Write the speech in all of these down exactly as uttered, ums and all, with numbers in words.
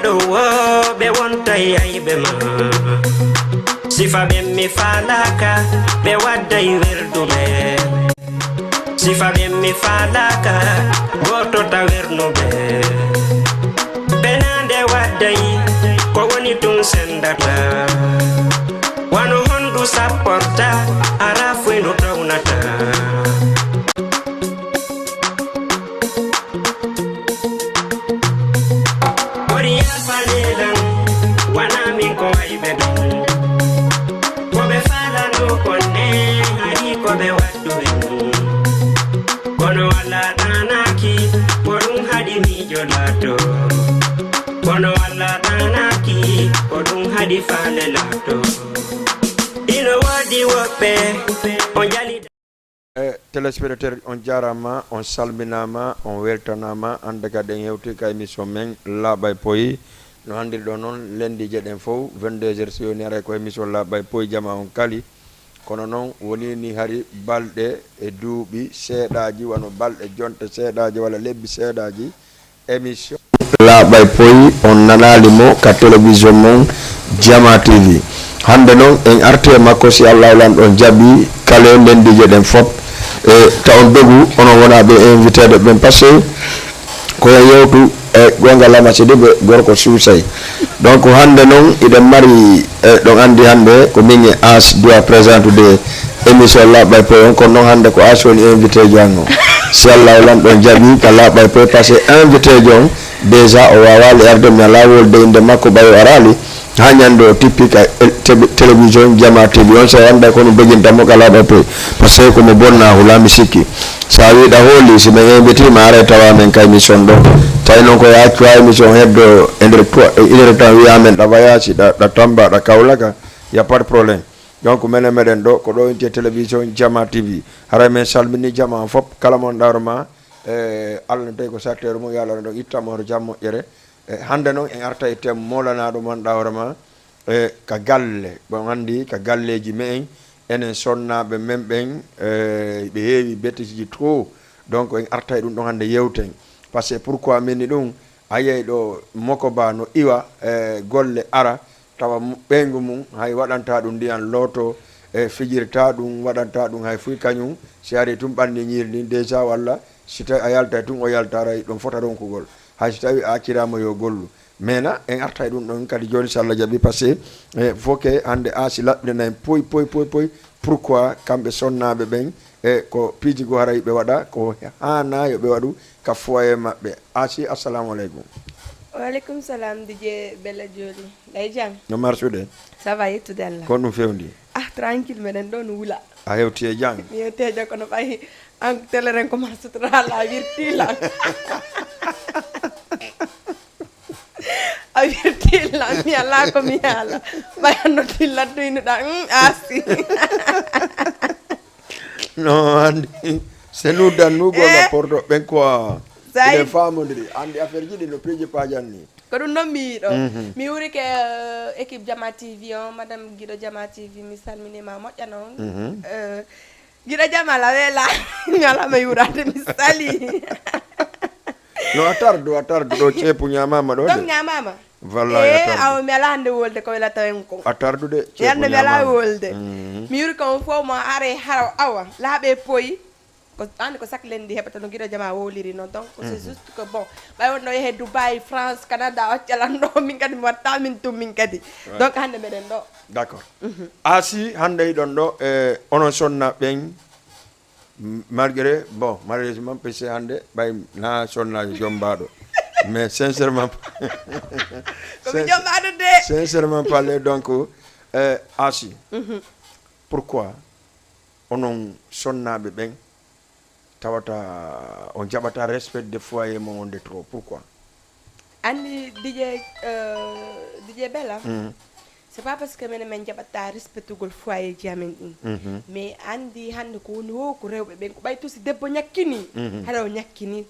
Wooɓe wontay ayɓe ma. Sifa ɓen mi faalaaka, ɓe wadday werduɓe. Sifa ɓen mi faalaaka, gooto ta wernuɓe. Benaande wadday, ko woni tun sendata. Wano hondu sapporta, ara fuy no tawnata. Woni yalfane lan, wana min ko wayɓe ɓen. Ko ɓe faalano kon ne, hari ko ɓe waddu en. Kono walla ɗanaki, ko ɗum haɗi miijo laato. Kono walla ɗanaki, ko ɗum haɗi faale laato. Ino woodi woɓɓe, on jali. E téléspectateur, on jaaraama, on salminaama, on weltanaama. Hannde kadi en hewti ka émission men Laaɓa e Poyi. No anndiri ɗo noon, lenndiije ɗen fof, vingt-deux heures so yoni, aray ko émission Laaɓa e Poyi, jama on kali. Kono noon, woni ni hari balɗe e duuɓi seeɗaaji, wano balɗe jonte seeɗaaji walla lebbi seeɗaaji, émission Laaɓa e Poyi, on nanaali mo ka télévision mon Jama T V. Hannde noon, en arti e makko, si Allahu Lanɗo on jaɓi, kala lenndiije ɗen fof. E ta on dogu, onon wonaaɓe invité ɓen, parce que ko en yewtu e goonga Lama Sidibe, gorko suusay. Donc, hannde noon, iɗen mari, e, ɗon anndi hannde ko min e As doit présente de émission Laaɓa e Poyi on, kono noon hannde ko As woni invité janngo. Si Allahu Lanɗo on jaɓi ka Laaɓa e Poyi, parce que invité jo on, déjà, o waawaali arde, mi alaa wolde innde makko, ɓay o araali. Haa ñande o tippi ka el-, tebe-, télévision Jama T V. On so annda ko no doginta mo ka Laaɓa e Poyi. Parce que ko mo bonna hula, mi sikki. Sa wi ɗa hooli, si min invité ma, aray tawa men ka émission ɗo. Tawi noon ko ya accu ha émission heddo e nder trois, e une heure de temps, wiya men ɗa Vayasi, ɗa, ɗa Tamba, ɗa Kaolaka, y a pas de problème. Donc, menen meɗen ɗo, ko ɗo inti télévision Jama T V. Haray men salmini jama on fop, kala mon ɗawroma, e, Allah no tawi ko satteru mum, yo Allah no ɗon itta mo hoto jam moƴƴere. E, hannde noon en arta e thème moolanaɗo mon ɗawroma, e, ka galle. Bon, anndi ka galleji me'en, enen sonnaɓe men ɓen, e, ɓe heewi bêtiseji trop. Donc, en arta e ɗum ɗon hannde yewten. Parce que pourquoi min ni ɗum, a yiyay ɗo mokoba no iwa, e, golle ara, tawa mu-, ɓeyngu mum hay waɗanta ɗum ndiyan looto, e, fijirta ɗum, waɗanta ɗum hay fuy kañum, si ari tun ɓanni ñiiri ndin déjà, walla si tawi a yaltay tun o yaltaray, ɗum fota ronkugol. Hay si tawi a accirama yo gollu. Mais na, en arta e ɗum ɗon kadi jooni, si Allah jaɓi, parce que, e, faut que hannde a si laɓɓinana en poy, poy, poy, poy, pourquoi kamɓe sonnaɓe ɓen, e, ko piiji goo haray ɓe waɗa, ko haana yo ɓe waɗu ka foyer maɓɓe. A si, assalamu aleykum. Wa aleykum salam, D J Bella Joli. Lay jam? No marsude? Ça va, yettude Allah. Ko ɗum fewndi? Ah, tranquille, meɗen ɗo no wula. A hewti e jam? Mi hewti e jam, kono ɓay an teleren ko marsutoɗa la wirti lan. A wirti lan, mi ala ko mi ala. Ɓay an no tillat duynuɗa, mm, a si. No, anndi, c'est nous dans nous, gonga, eh, porto ɓen quoi. Sa iɗen yi- famondiri, anndi affaire ji ɗi no piiji pajan ni. Ko ɗum noon mi yiɗo. Mhm. Mi wurike, eh, équipe Jama T V on, madame Giɗo Jama T V, mi salminima moƴƴa noon. Mhm. Eh, Giɗo Jama la wela, mi ala ma yurade, mi sali. No, a tardu, a tardu, ɗo ceepu ñamama ɗo. Ɗon de ñamama. Wallay, a, eh, tardu. Awa mi ala hannde wolde ko wela tawen kon. A tardude, mi hannde mi ala wolde. Mhm. Mi yuri ko on fof mo are hara awa. Laaɓe poyi. Ko an ko sak lendi heɓata no Giɗo Jama wowliri noon. Donc, c'est, mhm, juste que bon. Ɓay wonno yehe Dubai, France, Canada, waccalan ɗo. Min kadi mi watta min tum min kadi. Ouais. Donc, hannde meɗen ɗo. D'accord. Mhm. A si hannde hiɗon ɗo, e onon sonna ɓen, M-, malgré, bon, malheureusement, parce que hannde, ɓay na sonnaajo jombaaɗo. Mais sincèrement, ko mi sin-, jombaaɗo de. Sincèrement parler, donc, euh, A si, mhm, pourquoi onon sonnaaɓe ɓen tawata on jaɓata respect de foyer mon on de trop? Pourquoi? Anndi D J, euh, D J Bella, mhm, c'est pas parce que minen min njaɓataa respectugol foyer ji amen ɗin. Mhm. Mais anndi hannde ko woni wo ko rewɓe ɓen, ko ɓay tusi debbo ñakkini, mhm, haɗa o ñakkini.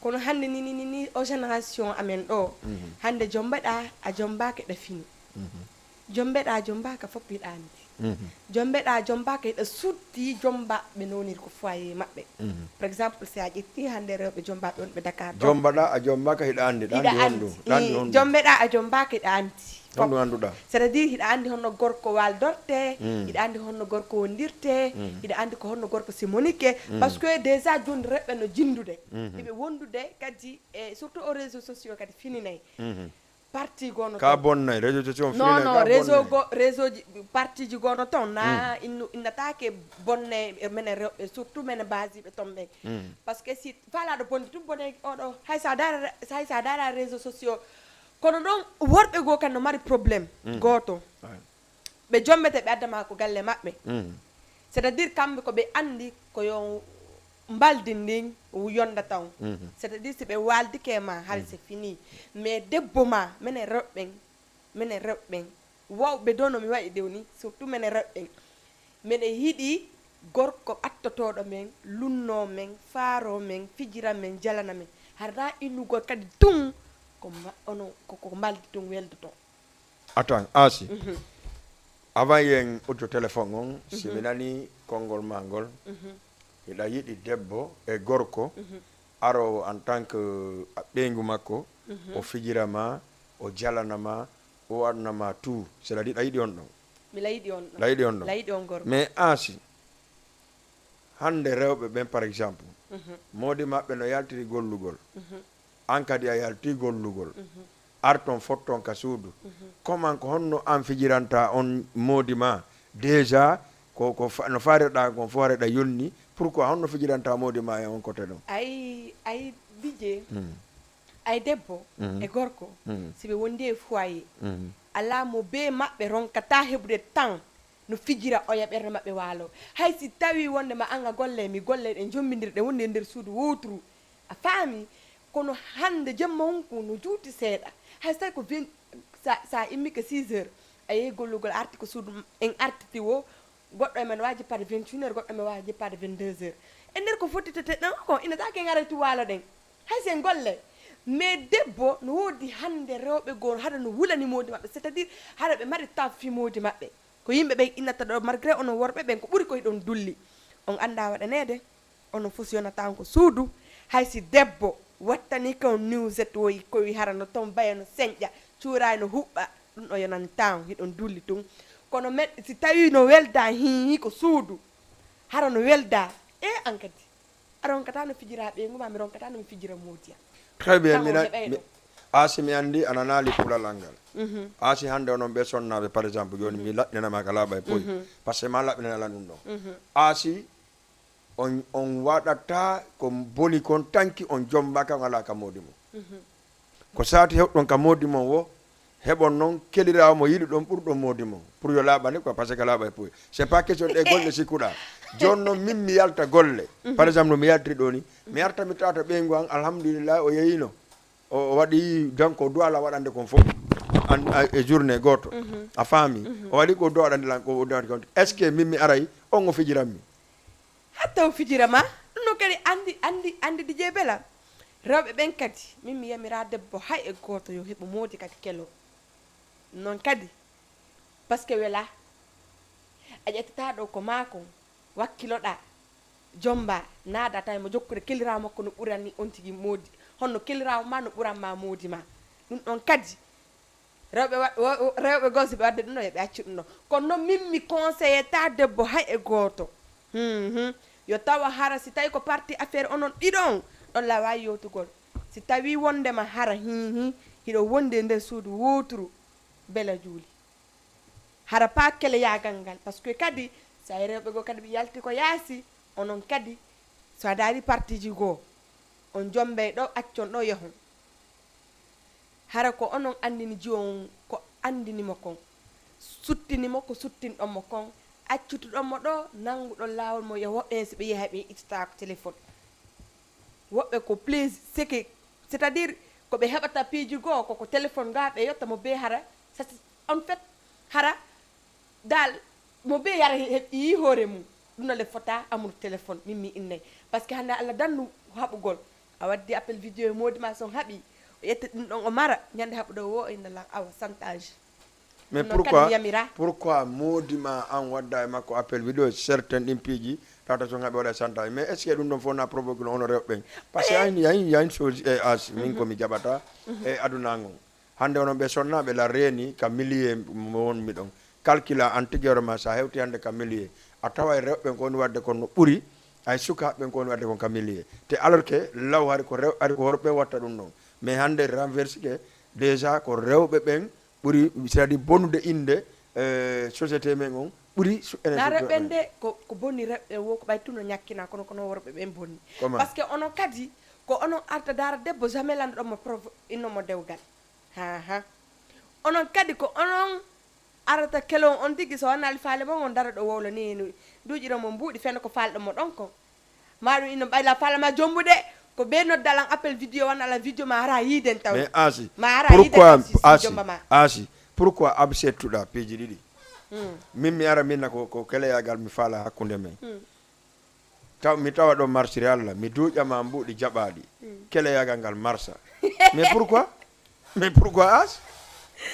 Kono hannde ni, ni, ni, ni, o génération amen ɗo, mhm, hannde jombaɗa, a jombaaka ɗa fini. Mhm. Jombeɗa, jombaaka, fof hiɗa anndi. Mhm. Jombeɗa, jombaaka, hiɗa sutti jombaɓe nonir ko foyer maɓɓe. Mhm. Par exemple, si a ƴetti hannde rewɓe jombaɓe wonɓe Dakar ɗo. Jombaɗa, a jombaaka, hiɗa anndi. Hiɗa anndi honɗum? Hiɗa anndi honɗum? Jombeɗa, a jombaaka, hiɗa anndi. Honɗum annduɗa? C'est-à-dire, hiɗa anndi honno gorko waldorte, mm, hiɗa anndi honno gorko wondirte, mm, hiɗa anndi ko honno gorko simonike. Mm. Parce que déjà jooni rewɓe no jinndude. Mhm. Hiɓe wondude kadi, e surtout aux réseaux sociaux kadi fininay. Mhm. Parti goo no ka toon. Bonnay, réseau social non fini non ka réseau bonnay. Go réseau ji parti ji goo no toon na mm, innu innataake bonne menen rewɓe surtout menen basiɓe toon ɓen mm, parce que si faalaɗo bonde tun bone oɗo hay sa dara hay sa dara réseau sociaux kono ɗon worɓe goo kan no mari problème mm, gooto. Ay. Ɓe jombete ɓe addama ko galle maɓɓe mm, c'est à dire kamɓe ko ɓe anndi ko yo mbaldi ndin yonda taw. Mhm. C'est à dire si ɓe waldike ma hal c'est fini mais debbo ma menen rewɓen menen rewɓen wawɓe do no mi waɗi dewni surtout menen rewɓen meɗen yiɗi gorko ɓattotoɗo men lunno men faaro men fijira men jalana men hara innugol kadi tun ko ma- ono ko ko mbaldi tun weldoto. Attends, Asi. Mhm. Avant yen uddo téléphone on, si mi nani konngol ma ngol, mhm, hiɗa yiɗi debbo e gorko, mhm, arowo en tant que a ɓeyngu makko, mhm, o fijira ma, o jalana ma, o waɗna ma tout. C'est-à-dire a yiɗi on ɗon. Miɗa yiɗi on ɗon. Miɗa yiɗi on ɗon. Miɗa yiɗi on gorko. Mais Asi, hannde rewɓe ɓen par exemple, mhm, moodi maɓɓe no yaltiri gollugol. Mhm. An kadi a yalti gollugol. Mhm. Ar ton fotton ka suudu. Mhm. Koman ko honno an fijiranta on moodi ma? Déjà, ko, ko fa, no faariɗa kon fof hareɗa yonni. Pourquoi honno fijiranta moodi ma e on côté ɗon? Ay, ay Didier. Mm. Ay debbo mm, e gorko mm, si ɓe wondi e foyer mm, alaa mo bee maɓɓe ronkata heɓude temps no fijira oya ɓernde maɓɓe waalo hay si tawi wonde ma anga golle mi golle ɗen jombindiri ɗe wondi e nder suudu wowturu a faami kono hannde jemma hunku no juuti seeɗa hay so tawi ko vingt sa, sa immi ko six heures a yehi gollugol arti ko suudu en artiti wo goɗɗo e men waawi jippaade vingt et une heures goɗɗo e men waawi jippaade vingt deux heures e nder ko fottitete ɗen ko ina taake en araytu waalo ɗen hay sen golle mais debbo no woodi hannde rewɓe goo hara no wulani moodi maɓɓe c'est à dire hara ɓe mari temps fi moodi maɓɓe ko yimɓe ɓen innata ɗo malgré onon worɓe ɓen ko ɓuri ko hiɗon dulli on annda waɗaneede onon fof si yonata on ko suudu hay si debbo wattani kon nuisette woyi kowi hara no toon baya no senƴa cuuraay no huɓɓa ɗum ɗo yonani temps hiɗon dulli tun kono men si tawi no welda hihi ko suudu hara no welda e an kadi a ronkata no fijira ɓeyngu ma mi ronkata no mi fijira moodi am très bien Tan o mina heɓay mi- ɗo. Asi mi anndi a nanaali pulal an ngal. Mhm. Asi hannde onon ɓe sonnaaɓe par exemple jooni mi laɓɓinanama ka laaɓa e poy. Parce que ma laɓɓinana lan ɗum ɗon. Asi on on waɗata ko boni kon tanki on jombaka on alaa ka moodi mon. Ko saati heɓɗon ka moodi mon wo heɓon noon keliraawo mo yiɗuɗon ɓurɗon moodi mon pour yo laaɓane quoi parce que ka laaɓa e poy. C'est pas question ɗe golle sikkuɗa. Jooni noon min mi yalta golle. Par exemple no mi yaltiri ɗo ni mi arta mi tawata ɓeyngu an alhamdulillahi o yeeyino. O o waɗi donc o duwala waɗande kon fof an a- e journée gooto. A faami o waɗi ko duwa waɗande lan ko o duwa kon est ce que min mi aray on o fijiranmi. Hatta o fijira ma ɗum ɗon kadi anndi anndi anndi Didier Bella rewɓe ɓen kadi min mi yamira debbo hay e gooto yo heɓu moodi kadi kelo noon kadi parce que wela a ƴettata ɗo ko maa kon wakkiloɗa jomba naada tawi mo jokkude kelirawo makko no ɓurani on tigi moodi honno kelirawo ma no ɓuran ma moodi ma ɗum ɗon kadi rewɓe wa- wo- wo- rewɓe goo si ɓe wadde ɗum ɗo yo ɓe accu ɗum ɗo kono noon min mi conseillé ta debbo hay e gooto Mhm. Yo tawa hara si tawi ko parti affaire onon ɗiɗo on ɗon lawa yewtugol si tawi wondema hara hihi hiɗo wondi e nder suudu woturu bela juuli hara pa keleyagal ngal parce que kadi sa e rewɓe goo kadi ɓe yalti ko yaasi onon kadi so a daari partiji goo on jombey ɗo accon ɗo yahon hara ko onon anndini jiwo on ko anndini mo kon suttini mo ko suttinɗon mo kon accutuɗon mo ɗo nannguɗon laawol mo yo woɓɓe heen si ɓe yehi ɓe ittataako téléphone woɓɓe ko plaisir seke c'est à dire ko ɓe heɓata piiji goo koko téléphone ngaa ɓe yetta mo bee hara sati en fait hara dal mo bee yara yi hoore mum ɗum no le fota amour téléphone min mi innay parce que hannde allah dannu haɓugol a waddi appel vidéo e moodi ma son haɓi o ƴetta ɗum ɗon o mara ñande haɓuɗo o o inna lan awa chantage Mais pourquoi pourquoi moodi ma an wadda e makko appel vidéo certaine ɗin piiji tata son haɓe waɗa santaji mais est ce que ɗum ɗon fof na provoque no ono rewɓe ɓen parce que yahin yahin yahin soji e as min komi jaɓata e aduna ngon hannde onon ɓe sonnaɓe la reeni ka millier mo wonmi ɗon calcula an tigi hoore ma sa hewti hannde ka millier a tawa e rewɓe ɓen ko woni wadde kon no ɓuri ay sukaaɓe ɓen ko woni wadde kon ka millier te alors que law hari ko rew hari ko worɓe watta ɗum ɗon mais hannde renversike déjà ko rewɓe ɓen ɓuri c'est à dire bonude innde eh, société men on ɓuri su- enen na société rewɓe men. Nde ko ko bonni rewɓe wo ko ɓay tun no ñakkina kono kono worɓe ɓen bonni Comment? Parce que onon kadi ko onon arta dara debbo jamais lanɗo mo prof inno mo dewgal ha ha onon kadi ko onon arata kelon on tigi so wonali faale mon on dara ɗo wowlo ni duuƴiro mo mbuuɗi fenno ko falɗo mo ɗon kon maɗum ino ɓayla falama jombude ko ɓe nodda alan appel vidéo wan alan vidéo ma ara yiiden taw mais asi ma ara yiiden pourquoi taw si- si asi jomba ma asi pourquoi absettuɗa piiji ɗiɗi min mi ara minna ko ko keleyagal mi faala hakkunde men taw mi tawa ɗo marsiri allah mi duuƴama mbuuɗi jaɓaɗi keleyagal ngal marsa mais pourquoi mais pourquoi as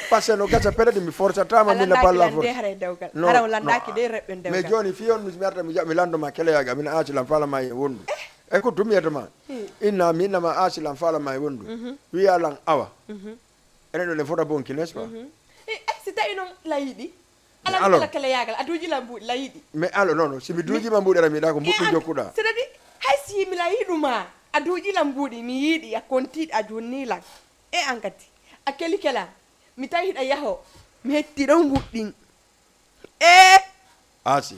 parce que no gasa peledi mi forçatama min la palla force hara dewgal non hara o landaki de reɓɓen mais dewgal joni fi on mi arta mi jaɓ mi landoma keleyagal min asi lan falama e wondu e ko tumiyata ma inna mi innama asi lan falama e wondu wiya lan awa enen ɗo ne fota bonki n'est ce pas e ay si tawi noon la yiɗi ala alors kala kala yagal a duuji la mbuuɗi la yiɗi mais alors non non si mi duujima mbuuɗi ara mi yiɗa ko mbuɗɗum jokkuɗa c'est à dire hay si mi la yiɗuma a duuji la mbuuɗi mi yiɗi a kontiɗi a jonni lan e an kadi a keli kela mi tawi hiɗa yaho mi hetti ɗon mbuɗɗin e asi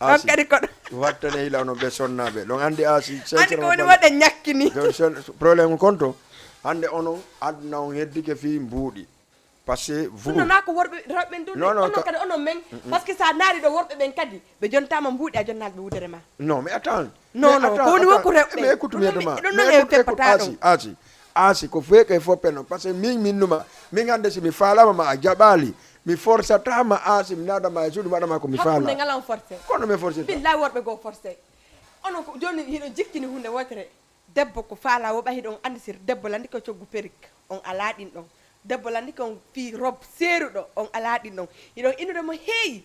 on asi kadi koɗo wattane hila onon ɓe sonnaɓe ɗon andi asi andi ko woni waɗa ñakkini donc sen- problème konto hande onon aduna on heddike fi mbuuɗi parce que vous nana ko worɓe rewɓe ɓen ɗum non non onon kadi onon men parce que sa naari ɗo worɓe ɓen kadi ɓe jontama mbuuɗi a jonnaali ɓe wudere ma non mais attends non non ko woni wokku rewɓe mais écoute mi yedoma ɗum non e peppata ɗum asi asi ko feeke fof penno parce que min minnuma min hande si mi faalama ma a jaɓali mi forçatama asi mi naadama e suudu mbaɗama ko mi faala hakkunde ngalan forcé kono mi forcé billahi worɓe goo forcé onon ko joni hiɗo jikkini hunde wotere debbo ko faala wo ɓahi ɗon andi sir debbo landi ko coggu perik on ala ɗin ɗon debbo landi ko on fi rob seeruɗo on ala ɗin ɗon hiɗon innude mo heeyi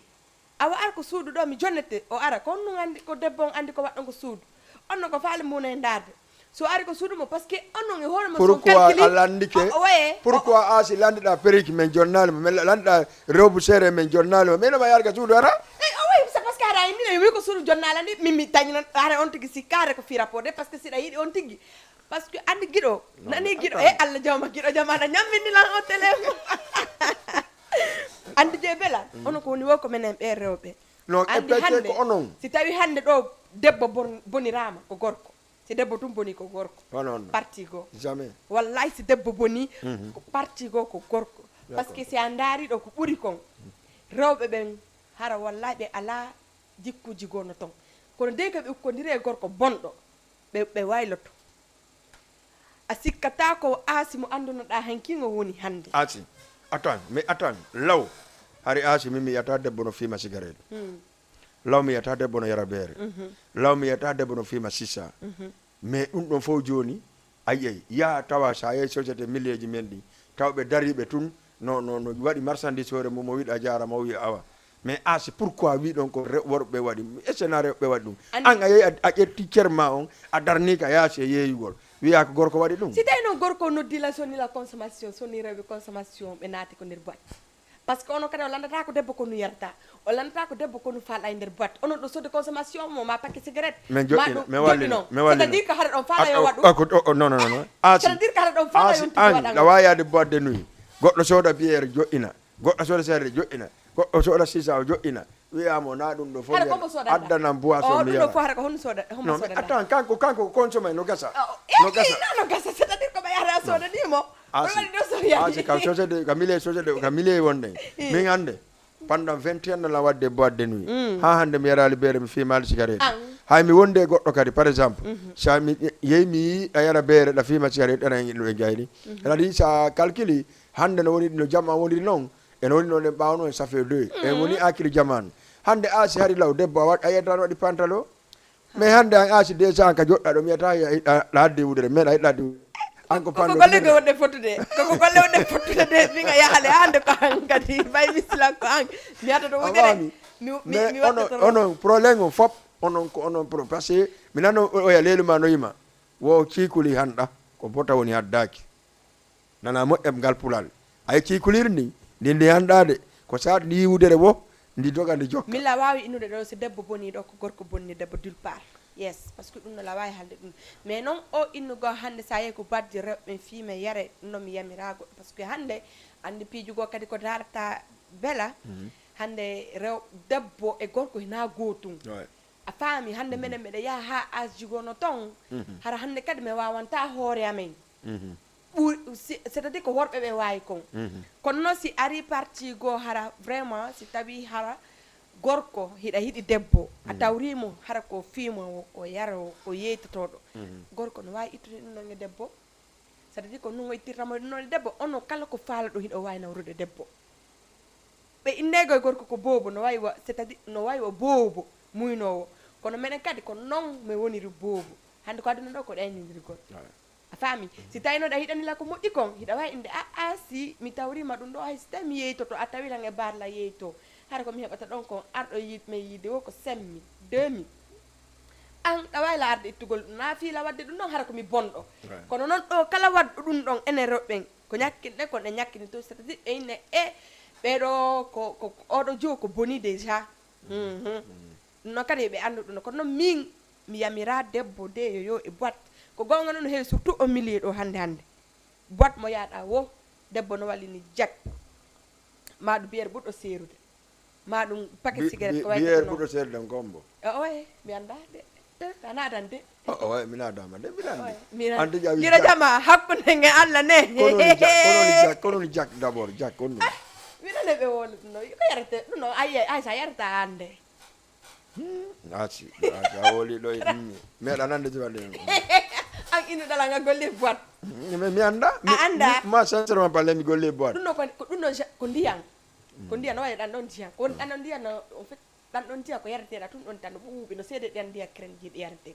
awa ar ko suudu ɗo mi jonnete o ara ko on nun andi ko debbo on andi ko waɗɗon ko suudu on non ko faale muna e ndaarde so ari ko suudu mo parce que on non e hoore mo son pourquoi calculi a landike o waye pourquoi a si landiɗa periki men jonnali mo men landiɗa rewbu seere men jonnali mo men oma yarga suudu ara e o wayi c'est parce que ara indi ne wi ko suudu jonnala ndi min mi tañi non ara on tigi sikkare ko fi rapport de parce que siɗa yiɗi on tigi parce que andi giɗo nani giɗo e allah jawma giɗo jama aɗa ñammini lan o téléphone andi je bela ono ko woni wo ko menen ɓe rewɓe non e andi pecce hande ko onon si tawi hande ɗo debbo bon- bonirama ko gorko si debbo tun boni ko gorko hono on parti goo jamais wallahi si debbo boni ko parti goo ko gorko parce que si a ndaari ɗo ko ɓuri kon rewɓe ɓen hara wallahi ɓe ala jikkuji goo no ton kono dey ko ɓe ukkondiri e gorko bonɗo ɓe ɓe wayloto a sikkata ko aasi mo anndunoɗaa hanki ngo woni hannde. Aasi, attends, mais attends, law, hari aasi min mi yiyata debbo no fiima sigaret. Law mi yiyata debbo no yara beere. Law mi yiyata debbo no fiima sisa. Mais ɗum ɗon fof jooni, a yiyay, yaha tawa so a yehi société milleeji men ɗi, taw ɓe dariiɓe tun, no, no, no waɗi marchandise hoore mum, o wiɗa jaarama, o wiya awa. Mais aasi, pourquoi wiɗon ko re-, worɓe waɗi? Est-ce que na rewɓe waɗi ɗum? An a yehi a, a ƴetti cer ma on, a darni ka yaasi e yeeyugol. Wiya ko gorko waɗi ɗum. Si tawi noon gorko o noddi la sonni la consommation, sonni rewɓe consommation, ɓe naati ko nder boîte. Parce que onon kadi o lanndata ko debbo ko nu yarata. O lanndata ko debbo ko nu faala e nder boîte. Onon ɗo sodde consommation mo ma paquet cigarette. Min joɗɗina, min wallina, min wallina. C'est-à-dire que hara ɗon faala yo waɗu. Non, non, non. Aasi. C'est-à-dire que hara ɗon faala yo tigi waɗa. Awa yaade boîte de nuit. Goɗɗo sooda bière joɗɗina. Goɗɗo sooda seere joɗɗina. Goɗɗo sooda sisa o joɗɗina. Wiya mo na ɗum ɗo fof. Hara ko mo soodata? Addanan boisson mi yara. Ɗum ɗo fof hara ko honno sooda, homo soodata? Non, mais attends, kanko, kanko ko consommé no gasa. No gasa. No gasa, c'est-à-dire ko ɓe yahata soodani mo. Aasi, kam société, ka milieu société, ka milieu wonde. Min hannde, pendant vingt et un ans la wadde boîte de nuit. Ha hannde mi yaraali beere, mi fiimaali cigarette. Hay mi wonde e goɗɗo kadi, par exemple, sa mi yehi mi yii a yara beere, ɗa fiima cigarette, ɗana e ɗum e gayni. Kadi sa calculi, hannde no woni, no jam an woniri noon, ene woni noon en ɓaawno en ça fait deux. En woni akiri jamaanu. Hannde aasi hari law debbo a waɗ-, a yiyata no waɗi pantalon. Mais hannde an aasi déjà an ka joɗɗa ɗo mi yiyata a yiɗa ɗa addi wudere, mais a yiɗa addi wudere. An ko panɗo golle ɗo wonde fottude. Koko golle wonde fottude de, min a yahale hande ko an kadi. Bay misila ko an. Mi yata to wonde. Mi mi watta to. Onon problème o fop onon ko onon pro parce que mi nano oya lelu ma no yima. Wo cikuli handa ko bota woni haddaki. Nana moƴƴam ngal pulal. Ay cikuliri ndi ndi ndi handa de ko saɗi ndi yiwudere wo ndi doga ndi jokka. Mila wawi innude ɗo so debbo boni ɗo ko gorko bonni debbo dul part. Yes, parce que ɗum no lawawi halde ɗum. Mais noon o innugo hannde sa yehi ko badde rewɓe fiime yare ɗum noon mi yamira goɗɗo parce que hannde anndi piijugo kadi ko darata bela. Hannde rew debbo e gorko hina gootum. A faami hannde menen meɗen yaha ha asjigo no toon. Hara hannde kadi mi wawanta hoore amen. Ɓuri c'est à dire ko worɓe ɓe wawi kon. Kono noon si ari parti goo hara vraiment si tawi hara gorko hiɗa yiɗi debbo a tawrimo hara ko fiimo o yaro o yeytotoɗo. Gorko no wawi ittude ɗum noon e debbo. C'est à dire ko ɗum o ittirtamo ɗum noon e debbo ono kala ko faala ɗum hiɗo wawi nawrude debbo. Ɓe inndego e gorko ko boobo no wawi wa c'est à dire no wawi wa boobo muynowo. Kono menen kadi ko noon mi woniri boobo. Hannde ko aduna ɗo ko ɗaynindirgol. A faami? Si tawi noon a yiɗani la ko moƴƴi kon hiɗa wawi innde a a si mi tawrima ɗum ɗo hay si tawi mi yeytoto a tawi lan e baar la yeyto. Hara ko mi heɓata ɗon kon arɗo yiɗ men yiide wo ko semmi deux mille. An ɗa wawi la arde ittugol ɗum na fiila wadde ɗum ɗon hara ko mi bonɗo. Kono noon ɗo kala waɗɗo ɗum ɗon enen rewɓen ko ñakkinɗen kono ɗe ñakkini to c'est à dire ɓe inne e ɓeɗo ko ko oɗo jo ko boni déjà. Ɗum noon kadi yoɓe anndu ɗum noon kono noon min mi yamira debbo de yo yo e boite. Ko gonga noon no heewi surtout o milieu ɗo hannde hannde. Boite mo yaaɗa wo debbo no wallini jak ma ɗum biyeer ɓurɗo seerude ma ɗum paquet cigarette ko waybiyeer ɓurɗo seerude gombo. Oye mi annda de. Ka naatan de. Oye mi naatama de mbiɗa anndi. Gira jama hakkunde nge allah ne. Kono jak d'abord jak kono. Mbiɗa ne ɓe wowla ɗum no ko yarete ɗum no ayi ay sa yarata hannde. Asi, asi a woli ɗo e ɗummi. Meɗa nande jibaɗe. An ino ɗala nga golle boîte. Mi mi anda. A anda. Ma sincèrement parler mi golle boîte. Ɗum no ko ɗum no ko ndiyam. Ko ndiyam no wayi ɗan ɗon ndiyam. Ko woni ɗan ɗon ndiyam no en fait ɗan ɗon ndiyam ko yareteɗa tun ɗon tan no ɓuuɓi no seede ɗan ndiyam kren jiɗi yarete.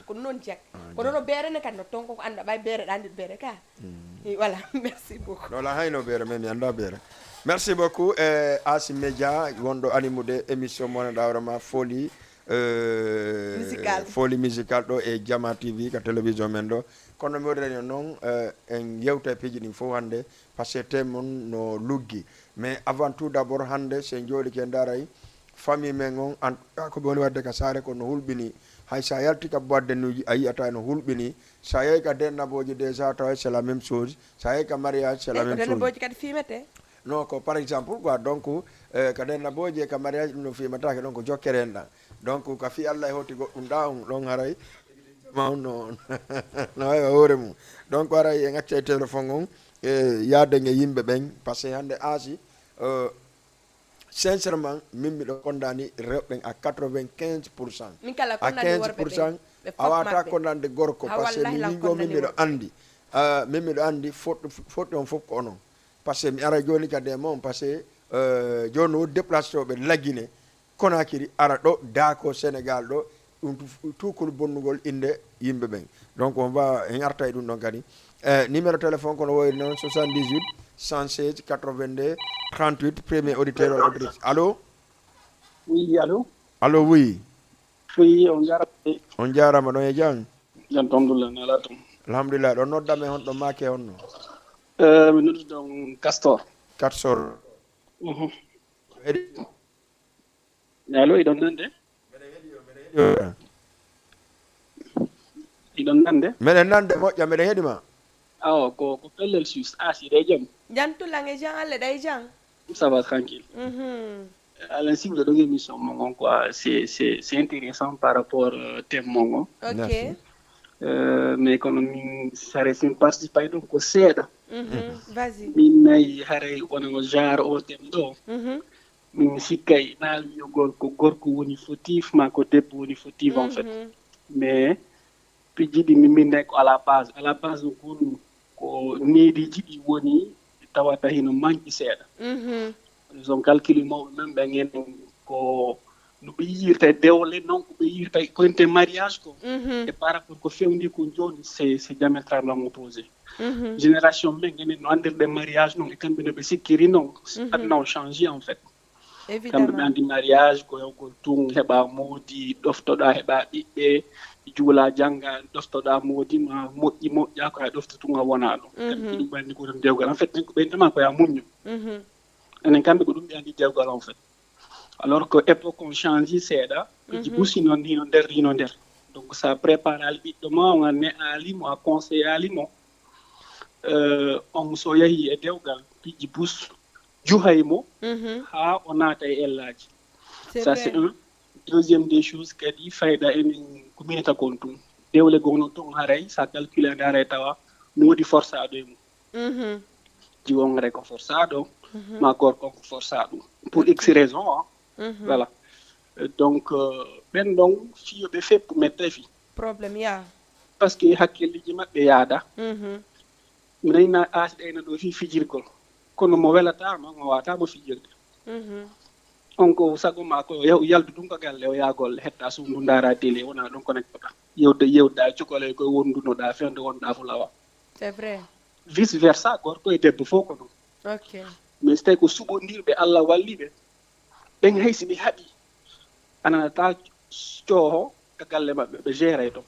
Ko noon jak. Kono no beere ne kan no tonko ko anda ɓay beere ɗa ndi beere ka. Voilà, merci beaucoup. No la hayno beere men mi annda beere. Merci beaucoup e Asi Media wonɗo animude émission mo wonanɗa hoore ma Foli euh, Musical. Foli musical ɗo e Jama T V ka télévision men ɗo. Kono mi waɗirani on noon euh, en yewta e piiji ɗin fof hannde parce que thème mon no luggi. Mais avant tout d'abord hannde so en jooɗike en ndaray famille men on en tout cas ko ɓe woni waɗde ka saare ko no hulɓini. Hay sa yalti ka boîte de nuit ji a yiyata no hulɓini. Sa yehi ka dennabooji déjà tawa c'est la même chose. Sa yehi ka mariage c'est la même chose. Dennabooji kadi fimete. Non ko par exemple quoi donc euh, ka dennabooji e ka mariage ɗum no fimatake ɗon ko jokkere en ɗan. Donc ka fi Allah e hoti goɗɗum ɗa on ɗon haray ma on no no wawi hoore mum. Donc haray en acca e téléphone on e yaade e yimɓe ɓen parce que hannde aasi euh, Sincèrement min miɗo kondani rewɓe ɓen à quatre-vingt-quinze pour cent. Min kala à konnani quinze worɓe pour ɓen. Cent Ɓe a fop wawata maɓɓe. Kondande gorko Ha parce que wallahi mi lan wingo min konnani miɗo worɓe. Andi. Ah, min miɗo andi foɗɗo foɗɗo on fof ko onon. Parce que mi ara joni kadi e mon parce que euh, joni no woodi déplace to ɓe laggine Conakry ara ɗo daako Sénégal ɗo ɗum tukol bonnugol innde yimɓe ɓen. Donc on va en arta e ɗum ɗon kadi. E numéro téléphone kono woyri noon soixante-dix-huit cent seize quatre-vingt-deux trente-huit premier auditeur walla auditrice allo. Oui allo. Allo oui. Oui on jarama. On jarama ɗon e jam. Jam to alhamdulillah nala toon. Alhamdulillah ɗo noddame honɗo make honno. Eh, mi noddude on Castor. Castor. Mhm. Allo iɗon nande? Iɗon nande? Meɗen nande moƴƴa meɗen heɗi ma. Awo ko ko pellel sus a si ɗe jam. Jantulan e jan alle ɗa e jan. Ça va tranquille. Mhm. Alain Sible ɗon émission mon on quoi c'est c'est c'est intéressant par rapport euh, thème mon on. Ok. Merci. Euh, mais kono min sare sin participe ay ɗum ko seeɗa. Mhm. Vas-y. Min nayi haray wonano genre o thème ɗo. Mhm. Min sikkay na wiyogol ko gorko woni fautif ma ko debbo woni fautif en fait mais pijji ɗi min nayi ko à la base à la base no gonu ko neediji ɗi woni tawata hino manki seeɗa par exemple calcule mawɓe men ɓen enen ko no ɓe yiyirta e dewle, non ko ɓe yiyirta e koyente mariage ko, e par rapport ko fewndi ko jooni, c'est c'est diamétralement opposé. Génération men, enen no anndirɗen mariage non e kamɓe no ɓe sikkiri non. Aduna o change en fait. Kamɓe ɓe anndi mariage ko hewgol tun, heɓa moodi, ɗoftoɗa, heɓa ɓiɓɓe, juula, jannga, ɗoftoɗa, moodi ma moƴƴi, moƴƴa, ko a ɗofta tun a wona ɗum. Kamɓe ɗum ɓe anndi ko tan dewgal. En fait, ɓen ko ɓe ndema ko ya muñño. Enen kamɓe ko ɗum ɓe anndi dewgal en fait. Alors que époque on change seeɗa, piiji bus hino hino nder hino nder. Donc ça prépare ali ɓiɗɗo ma, on a ne ali mo, a conseille ali mo. Euh, on so yahi e dewgal, piiji bus juhay mo ha o naata e ellaji. Ça c'est un. Deuxième des choses kadi, fayda enen ko minita kon tun. Dewle gono tun haray, sa calcule a ndaara e tawa, no woodi forsaɗo e mum. Jiwo on haray ko forsaɗo, ma gorko on ko forsaɗo. Pour X raison, hein. Voilà. Euh, donc, euh, ɓen ɗon fiyoɓe feppu mette fi. Problème ya. Parce que hakkilliji maɓɓe yaada. Mi nani na aasi ɗayna ɗo fi fijirgol. Kono mo welatama, mo wawatama fijirde. On ko sago ma ko yaw-, yaldu ɗum ko galle o yaa golle, hetta suudu ndaara télé, wona ɗum connectoɗa. Yewde, yewda cukalel koye wondunoɗa, fewde wonɗa fulawa. C'est vrai. Vice versa, gorko e debbo fof ko ɗum. Ok. Mais so tawi ko suɓondirɓe Allah walli ɓe, ɓen hay si ɓe haɓi, ananata cooho ka galle maɓɓe, ɓe géray ton.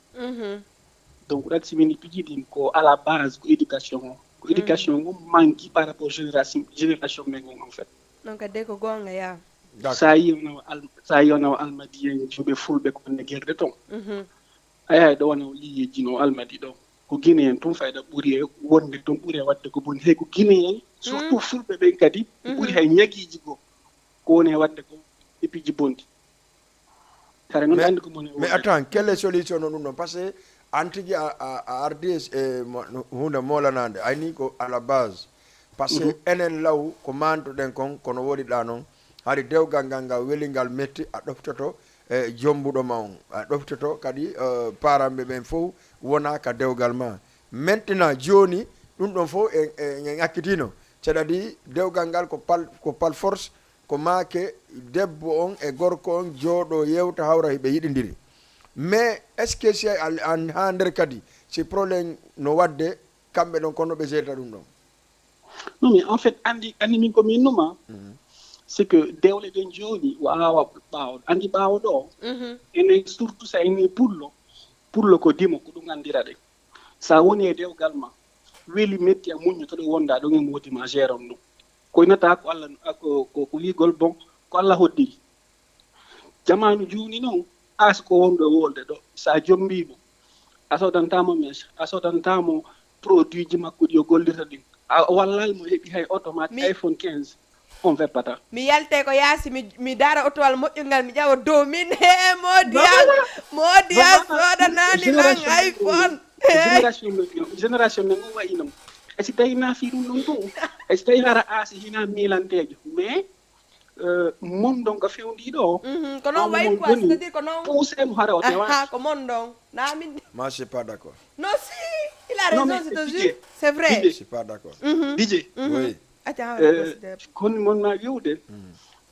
Donc ɗaɗi si min piji ɗin ko à la base ko éducation o. Ko éducation o manki par rapport génération, génération men on en fait. Donc adde ko gonga ya. Sa yi on al-, sa yi on almadiyen juɓe fulɓe ko ne gerde ton. Aya ɗo wona o liyeji no almadi ɗo. Ko Guinéen tun fayda ɓuri e wonde ton, ɓuri e wadde ko boni. Hey ko Guinéen, surtout fulɓe ɓen kadi, ɓuri hay ñagiiji goo. Ko woni e wadde ko e piiji bonɗi. Kare noon mais, anndi ko moni e mais wonde. Attends, quelle est solution no ɗum ɗon? Parce que an tigi a, a, a ardi e, e mo-, no, hunde molanande. Ayni ko à la base. Parce que enen law ko mantoɗen kon, kono woɗi ɗa noon. Hari dewgal ngal, ngal weli, ngal metti, a ɗoftoto e jombuɗo ma on. A ɗoftoto kadi, eh, paranɓe ɓen fof wona ka dewgal ma. Maintenant, jooni, ɗum ɗon fof en, en, en accitino. C'est-à-dire, dewgal ngal ko pal, ko pal force, ko maake debbo on e gorko on jooɗo yewta hawra hiɓe yiɗindiri. Mais est-ce que si a, an haa nder kadi, si problème no wadde, kamɓe ɗon kono ɓe jerta ɗum ɗon? Non, mais en fait, anndi, anndi min ko min numa. C'est que dewle ɗen jooni, waawa ɓaawo. Anndi ɓaawo ɗo, enen surtout so enen pullo, pullo ko dimo, ko ɗum anndira ɗen. Sa woni e dewgal ma, weli metti a muññoto ɗo wonda ɗon e moodi ma, géron ɗum. Ko inata ko Allah, ko, ko, ko wiigol bon, ko Allah hoddiri. Jamaanu jooni noon, aasi ko wonɗo e wolde ɗo, so a jommbii mo, a sodantamo mèche, a sodantamo produit ji makko ɗi o gollirta ɗin. A wallal mo heɓi hay oto ma iPhone quinze, on feppata. Mi yalte ko yaasi, mi, mi dara otowal moƴƴungal, mi ƴawa dow min. He, moodi an, moodi an, sodanani lan iPhone. Génération men, génération men o wayi noon. E si tawi na fi ɗum ɗum ɗum. E si tawi hara aasi hina miilanteejo. Mais euh, mon ɗon ko fewndi ɗo. Ko noon wayi quoi, c'est-à-dire ko noon. Poussé mo hara o tewa. Aha, ko mon ɗon. Na min. Moi, je suis pas d'accord. Non, si, il a raison, c'est juste. C'est vrai. Je suis pas d'accord. Didier. Oui. Attends, euh, kono mon ma wiwde.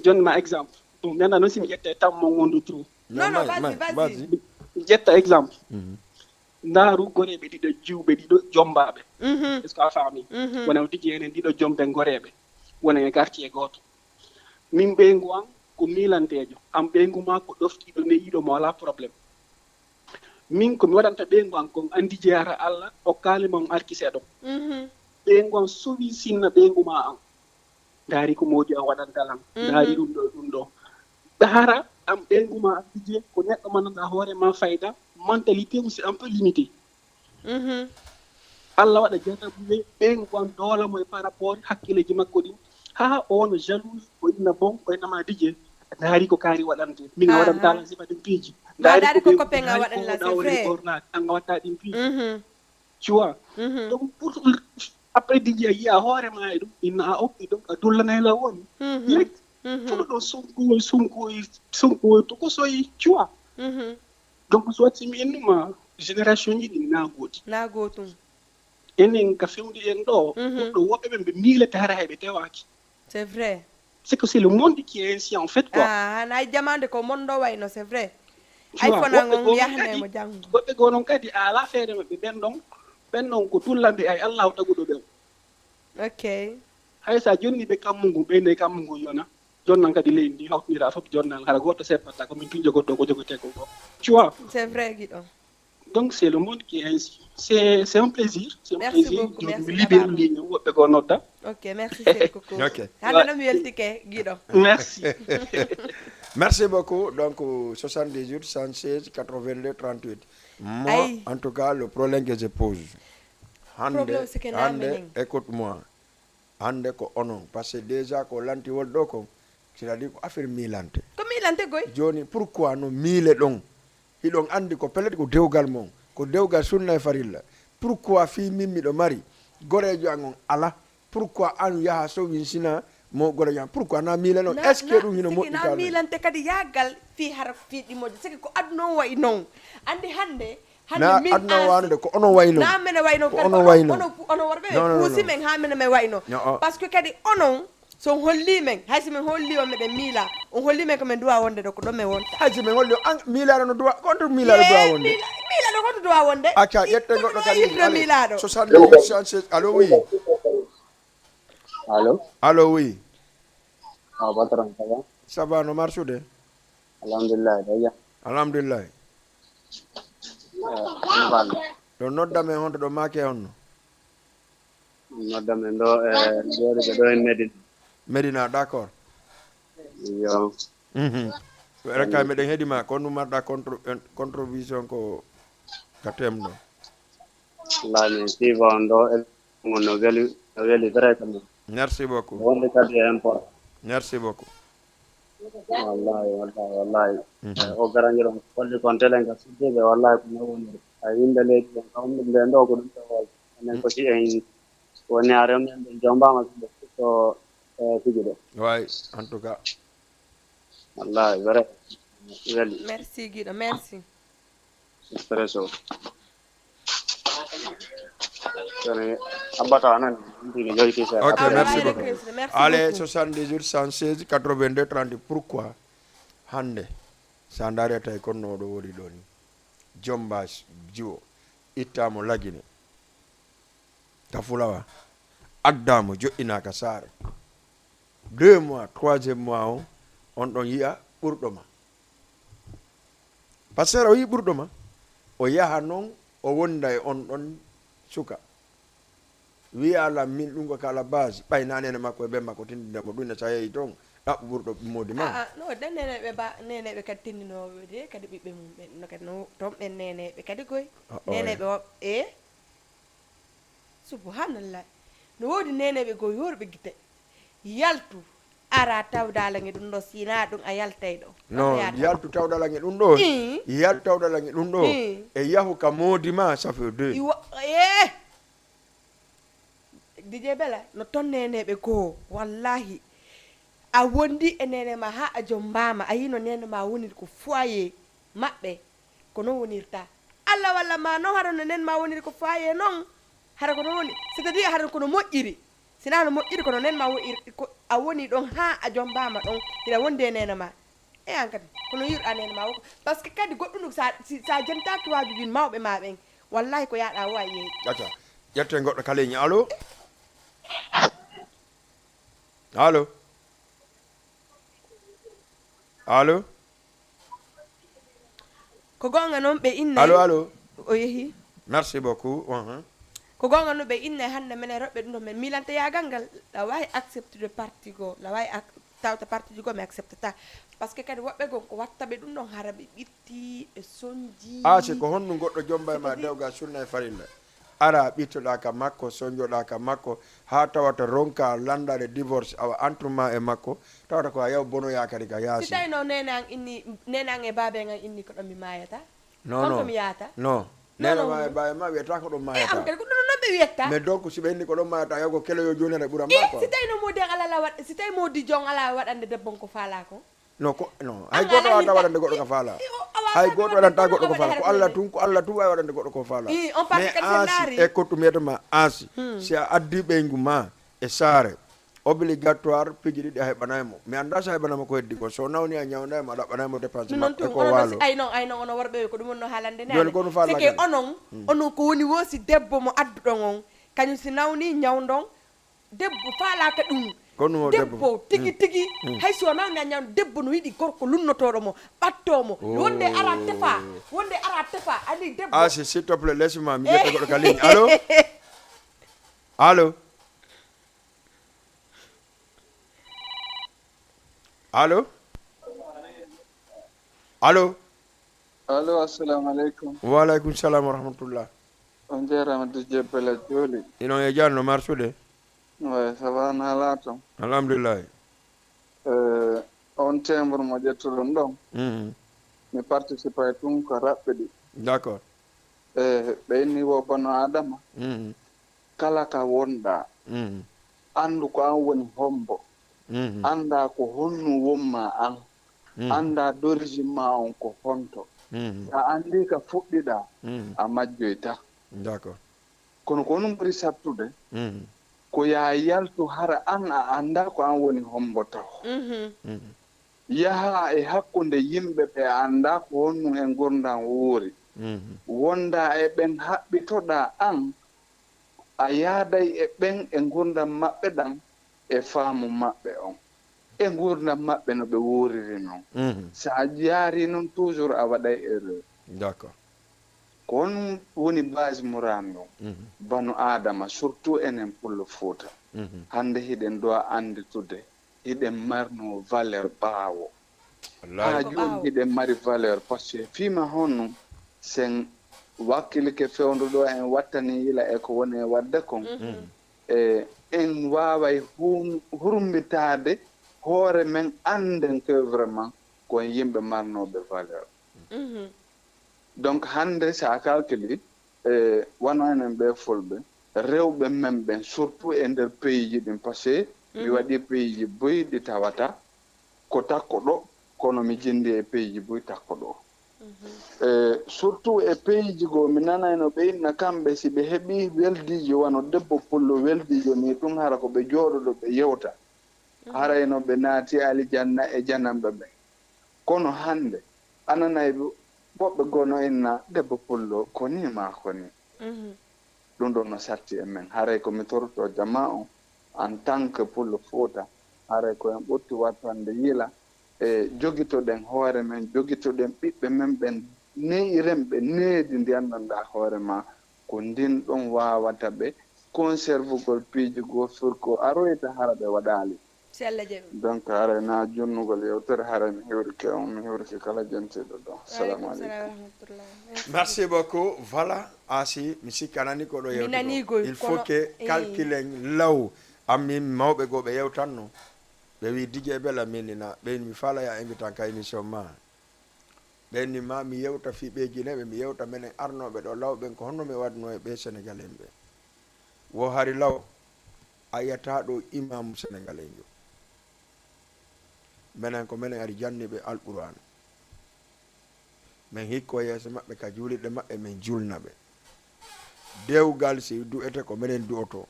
Jon ma exemple. Bon, maintenant, non, si mi ƴetta e tam mon wondu trou. Non, non, vas-y, vas-y. Mi ƴetta exemple. Ndaaru goreeɓe ɗiɗo, jiwɓe ɗiɗo, jombaaɓe. Est-ce que a faami? Wona o tigi enen ɗiɗo jombe goreeɓe. Wona e quartier gooto. Min ɓeyngu an ko miilanteejo, an ɓeyngu ma ko ɗoftiiɗo, ne'iiɗo mo alaa problème. Min ko mi waɗanta ɓeyngu an kon, anndi jeyata Allah, okkaali ma on arki seeɗo. Ɓeyngu an sowi sinna ɓeyngu ma an. Ndaari ko moodi a waɗanta lan. Ndaari ɗum ɗo, ɗum ɗo. Hara an ɓeyngu ma anndi je ko neɗɗo mananɗa hoore ma fayda, mentalité mum c'est un peu limité. Allah waɗa jarrabude ɓen wan doolamo e par rapport hakkileeji makko ɗin. Haa o wona jaloux, o inna bon, o inna ma Didier, a ndaari ko kaari waɗante. Min a waɗanta lan sifa ɗin piiji. Ndaari ko copain a waɗan lan, c'est vrai. An a watta ɗin piiji. Tu vois? Donc, pour, après Didier a yiya hoore ma e ɗum, inna a okki, donc a dullanay lan woni. Direct. Fuɗo ɗo sonkoy, sonkoy, sonkoy, to ko soyi, tu vois? Donc, so watti mi innuma, génération ji ɗin na gooti. Na gootum. Enen ka fewndi en ɗo, ɓurɗo woɓɓe ɓen ɓe miilete hara hay ɓe tewaaki. C'est vrai. C'est que c'est le monde qui est ainsi, en fait, quoi. Ah, na jamande ko mondo wayno, c'est vrai. Tu vois, woɓɓe goo noon kadi, woɓɓe goo noon kadi a alaa feere maɓɓe, ɓen ɗon, ɓen ɗon ko tullanɓe ay Allahu taguɗo ɓen. Ok. Hay so a jonni ɓe kammu ngun, ɓeyde kammu ngun yona, jonnan kadi leydi ndi hawtindira fof jonnal, hara gooto seppataa, ko min tun jogotoo ko jogoten kon ko. Tu vois? C'est vrai, giɗo. Donc, c'est le monde qui est ainsi. C'est c'est un plaisir. C'est un plaisir. Jooni mi libéré ligne, woɓɓe goo nodda. Ok, merci, c'est coucou. Ok. Hannde ɗo mi weltike, giɗo. Merci. Merci beaucoup. Donc, soixante-dix-huit, cent seize, quatre-vingt-deux, trente-huit. Moi, en tout cas, le problème que je pose. Hannde, hannde, écoute-moi. Hannde ko onon, parce que déjà ko lantiwol ɗo ko, c'est-à-dire ko affaire miilante. Ko miilante goy. Jooni, pourquoi no miile ɗon? Hiɗon anndi ko pellet ko dewgal mon, ko dewgal sunna e farilla. Pourquoi fii min miɗo mari goreejo an on ala? Pourquoi an yaha so winsina mo goreejo an? Pourquoi na miile non? Est-ce que ɗum hino moƴƴi? Na miilante kadi yaagal fii hara fii ɗimoji, c'est que ko aduna on wayi non. Anndi hannde na aduna wano de, ko onon wayno. Na mene wayno. Ko onon wayno. Onon worɓe ɓe puusi men ha mene men wayno. Parce que kadi onon, so on holli men, hay si men holli on meɗen miila, on holli men ko men duwa wonde ɗo, ko ɗo men wonta. Hay si men holli on, an miilaɗo no duwa, ko on miilaɗo duwa wonde. Miilaɗo ko on duwa wonde. Acca, ƴetten goɗɗo kadi. Miilaɗo. Soixante-dix, soixante-seize, allo, oui. Allo. Allo, oui. Ah, patron, ça va? Ça va, no marsude? Alhamdulillah, ɗo jam. Alhamdulillah. Ɗo nodda men honto ɗo maake honno? Nodda men ɗo e jooɗiɓe ɗo e Medina. Medina, d'accord. Yo. Mhm. Reka meɗen heɗi ma, ko nu marɗa contro- en- contribution ko ka tem ɗo? Wallahi min siifa on ɗo e mon no weli no weli vrai quand même. Merci beaucoup. Wonde kadi e import. Merci beaucoup. Wallahi wallahi wallahi. Mhm. Eh, o garanjiro mo holli kon telen ka suddiɓe wallahi ko no woniri. Ay yimɓe leydi ɓen kam ɗum ɓen ɗo ko ɗum ɓe wol. Enen ko si en woni a remnen ɓe jombama so ɓe fuɗɗo eh, fijude. Way, en tout cas. Wallahi vrai. Weli. Merci Guiɗo, merci. Espresso. Sani abbata nan ndini joyti seeɗa. Ok, merci beaucoup. Allez, soixante-dix-huit, cent seize, quatre-vingt-deux, trente. Pourquoi hannde sa ndaari a tawi konno oɗo woni ɗo ni, jomba jiwo, ittamo lagine, ka fulawa, addamo joɗɗinaka saare, deux mois, troisième mois o, on ɗon yiya ɓurɗo ma. Pasteur o yii ɓurɗo ma, o yaha noon, o wonda e on ɗon suka. Wiya, "Ala, min ɗum ko kala base, ɓay na nene makko e ɓen makko tindinde mo ɗum ne sa yehi toon, ɗaɓɓu ɓurɗo moodi ma." Ah, ah, no, ɗen neneɓe ba, neneɓe kadi tindinooɓe de, kadi ɓiɓɓe mum ɓen, no kadi no, toon ɓen neneɓe kadi koy. Ah, oh, neneɓe woɓɓe, e? Subhanallah. No woodi neneɓe goo yoorɓe gite. Yaltu, ara tawdala nge ɗum ɗo, sina ɗum a yaltay ɗo. No, yaltu tawdala nge ɗum ɗo. Yaltu tawdala nge ɗum ɗo. E yahu ka moodi ma, ça fait deux. Iwo, eh! Dj Bella, no ton neneɓe goo, wallahi. A wondi e nene ma ha a jombama, a yino nene ma woniri ko foyer maɓɓe. Ko non wonirta. Allah walla ma non, hara no nen ma woniri ko faye non. Hara ko non woni, c'est-à-dire hara ko no moƴƴiri. Sina no moƴƴiri, kono nen ma woniri, ko a woni ɗon ha a jombama ɗon, hiɗa wondi e nene ma. E an kadi, kono yiɗa nene ma woko. Parce que kadi goɗɗum ɗum sa, si, sa jentaki wajujin mawɓe ma ɓen, wallahi ko yaɗa wa yeeyi. Acca, ƴetten goɗɗo kaleñi. Allo? Allo? Allo? Ko goonga noon ɓe innay. Allo, allo. O yehi. Merci beaucoup. Uh-huh. Ko goonga noon ɓe innay hannde menen rewɓe ɗum ɗo men miilanta yaagal ngal. La waawi acceptude parti goo, la waawi ac- tawta parti ji goo mi acceptata. Parce que kadi woɓɓe goo ko watta ɓe ɗum ɗon hara ɓe ɓitti, ɓe sonji. Ah, si ko honɗum goɗɗo jomba e ma dewgal sunna e farilla. Ara ɓittoɗa ka makko, sonjoɗa ka makko, haa tawata ronka landaade divorce awa entre ma e makko, tawata ko a yaw bonoya kadi ka yaasi. Si tawi no nene an inni, nene an e baabe an inni ko ɗon mi maayata? Non, non. Ko mi yaata? Non. Nene ma e baabe ma wiyata ko ɗon maayata. E am kadi ko ɗum non ɓe wiyata. Mais donc si ɓe inni ko ɗon maayata, yaw ko keleyo jooni aɗa ɓura ma quoi. Si tawi no modi an ala la waɗ, si tawi modi jon ala waɗande debbo ko faala ko? No ko no hay goto wawata waɗande goɗɗo ko faala. Hay goto waɗanta goɗɗo ko faala, ko Allah tun, ko Allah tun wawi waɗande goɗɗo ko faala. Mais ansi e kottu mbiyata ma ansi, si a addi ɓeyngu ma e saare, Obligatoire, piiji ɗiɗi a heɓanay mo. Mi anndaa so a heɓanay mo ko heddi ko. So nawni a ñawnday mo, a ɗaɓɓanay mo dépense Ɗum noon maɓɓe tun ko onon waalo. Ay noon, ay noon, onon worɓe ɓe ko ɗum wonno haalande Jooni ko ɗum faala seke kadi. Onon onon ko woni wo si debbo mo adduɗon on, kañum si nawni ñawndon, debbo faalaka ɗum. Ko ɗum o debbo. Debbo tigi tigi, hay so nawni a ñawndo, debbo no yiɗi gorko lunnotooɗo mo, ɓattoo mo. Wonde ara tefa, wonde ara tefa, ani debbo. Ah, si, s'il te plaît, laisse-moi, mi ƴetta goɗɗo ka ligne. Allô? Allô? Allô? Allô? Allo, assalamu aleykum. Wa aleykum salam wa rahmatullah. On jarama, D J Bella Jooli. Inon e janno marsude. Way, ça va, na laaton? Alhamdulillahi. Eh, on timbre mo ƴettuɗon ɗon, Mhm. mi participe tun ko raɓɓe ɗi. D'accord. Eh, ɓe inni wo bano Adama, Mhm. kala ka wonɗa, Mhm. anndu ko an woni hombo, Mhm. annda ko honnu wonma an, Mhm. annda d'origine ma on ko honto. Mhm. Sa anndi ka fuɗɗiɗa, Mhm. a majjoyta. D'accord. Kono ko honum ɓuri sattude, Mhm. ko ya yaltu hara an a annda ko an woni hombo taw. Mhm. Yaha e hakkunde yimɓe ɓe a annda ko honnu e ngurndan wuuri. Mhm. Wonda e ɓen haɓɓitoɗa an, a yaaday e ɓen e ngurndan maɓɓe ɗan e faamu maɓɓe on. E ngurndan maɓɓe no ɓe wuuriri non. Mhm. Sa yaari non toujours a waɗay erreur. D'accord. Ko honum woni base murano Mhm. bano Adama, surtout enen Pullo Fuuta. Mhm. Hannde hiɗen dowa annditude, hiɗen marno valeur ɓaawo. Wallahi. Haa Ko jooni ɓaawo. hiɗen mari valeur, parce que fima honno sen wakkilike fewndo ɗo en wattani yila e ko woni e waɗde kon. Mhm. E en waaway hum-, hurmbitaade hoore men annden que vraiment ko en yimɓe marnooɓe valeur. Mhm. Donc hannde sa calculi, e wano enen ɓe fulɓe, rewɓe men ɓen, surtout e nder pays ji ɗin, parce que mi waɗi pays ji buy ɗi tawata ko takko ɗo, kono mi jindi e pays ji buy takko ɗo. E surtout e pays ji goo, mi nanayno ɓe inna kamɓe si ɓe heɓi weldiijo wano debbo pullo weldiijo ni, ɗum hara ko ɓe jooɗoɗo ɓe yewta. Harayno ɓe naati alijanna e jananɓe ɓen. Kono hannde, a nanay ɓe-, woɓɓe goo no inna debbo pullo ko ni maa ko ni. Mhm. Ɗum ɗon no satti e men. Haray ko mi toroto jama on, en tant que Pullo Fuuta, haray ko en ɓurti wattande yila, e jogitoɗen hoore men, jogitoɗen ɓiɓɓe men ɓen, ne'iren ɓe needi ndi anndanɗaa hoore ma, ko ndin ɗon waawata ɓe conservugol piiji goo fur ko aroyta hara ɓe waɗaali. Si Allah jaɓi. Donc haray na junnugol yewtere, haray mi hiwrike on, mi hiwrike kala jentiiɗo ɗo. Salamu Aleykum salam aleykum. Wa rahmatullah. Merci. Merci beaucoup. Voilà, Asi, mi sikkanani ko ɗo Mi yewti nani ɗo. goy, Il faut kono, que eh. calculen law. Ammin mawɓe goo ɓe yewtanno. Ɓe wi D J Bella minina. Ɓe mi fala ya invitan ka émission ma. Ɓe ni ma mi yewta fi ɓe Guinée ɓe, mi yewta menen arnooɓe ɗo law ɓen ko honno mi waɗno e ɓe Sénégalais ɓe. Wo hari law a yiyata ɗo imamu Sénégalais jo. Menen ko menen ari janni ɓe Alqur'an. Men hikko yeeso maɓɓe ka juulirɗe maɓɓe, men julna ɓe. Dewgal si du'ete ko menen du'oto.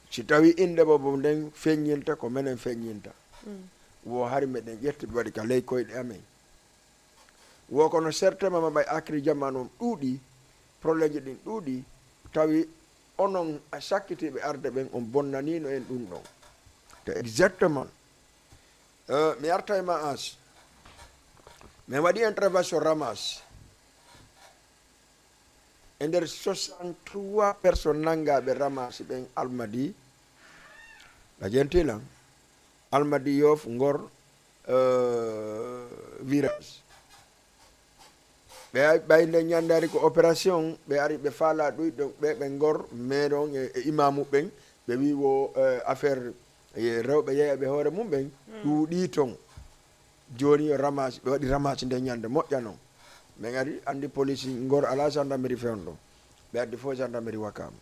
Si tawi innde bobo nden feññinta ko menen feññinta. Wo hari meɗen ƴetti ɓe waɗi ka ley koyɗe amen. Wo kono certainement ma ɓay akiri jamanu on ɗuuɗi, problème ji ɗin ɗuuɗi, tawi onon a sakkitiiɓe arde ɓen on bonnanino en ɗum ɗon. Te exactement. Euh, mi arta e ma As. Min waɗi intervention Ramas. E nder soixante-trois personnes nanngaaɓe Ramas ɓen Almadi. A jenti lan? Almadi, Yoff, Ngor, euh, Virage. Ɓe ay-, ɓay nde ñannde ari ko opération, ɓe ari ɓe faala ɗuyɗo, ɓe, ɓe Ngor, maire on e, e imamu ɓen, ɓe wi wo, eh, affaire, eh, rewɓe yeeyɓe hoore mum ɓen, ɗuuɗi ton. Jooni yo ramage, ɓe waɗi ramage nde ñannde moƴƴa non. Min ari, anndi police Ngor alaa gendarmerie fewndo. Ɓe addi fof gendarmerie Wakam.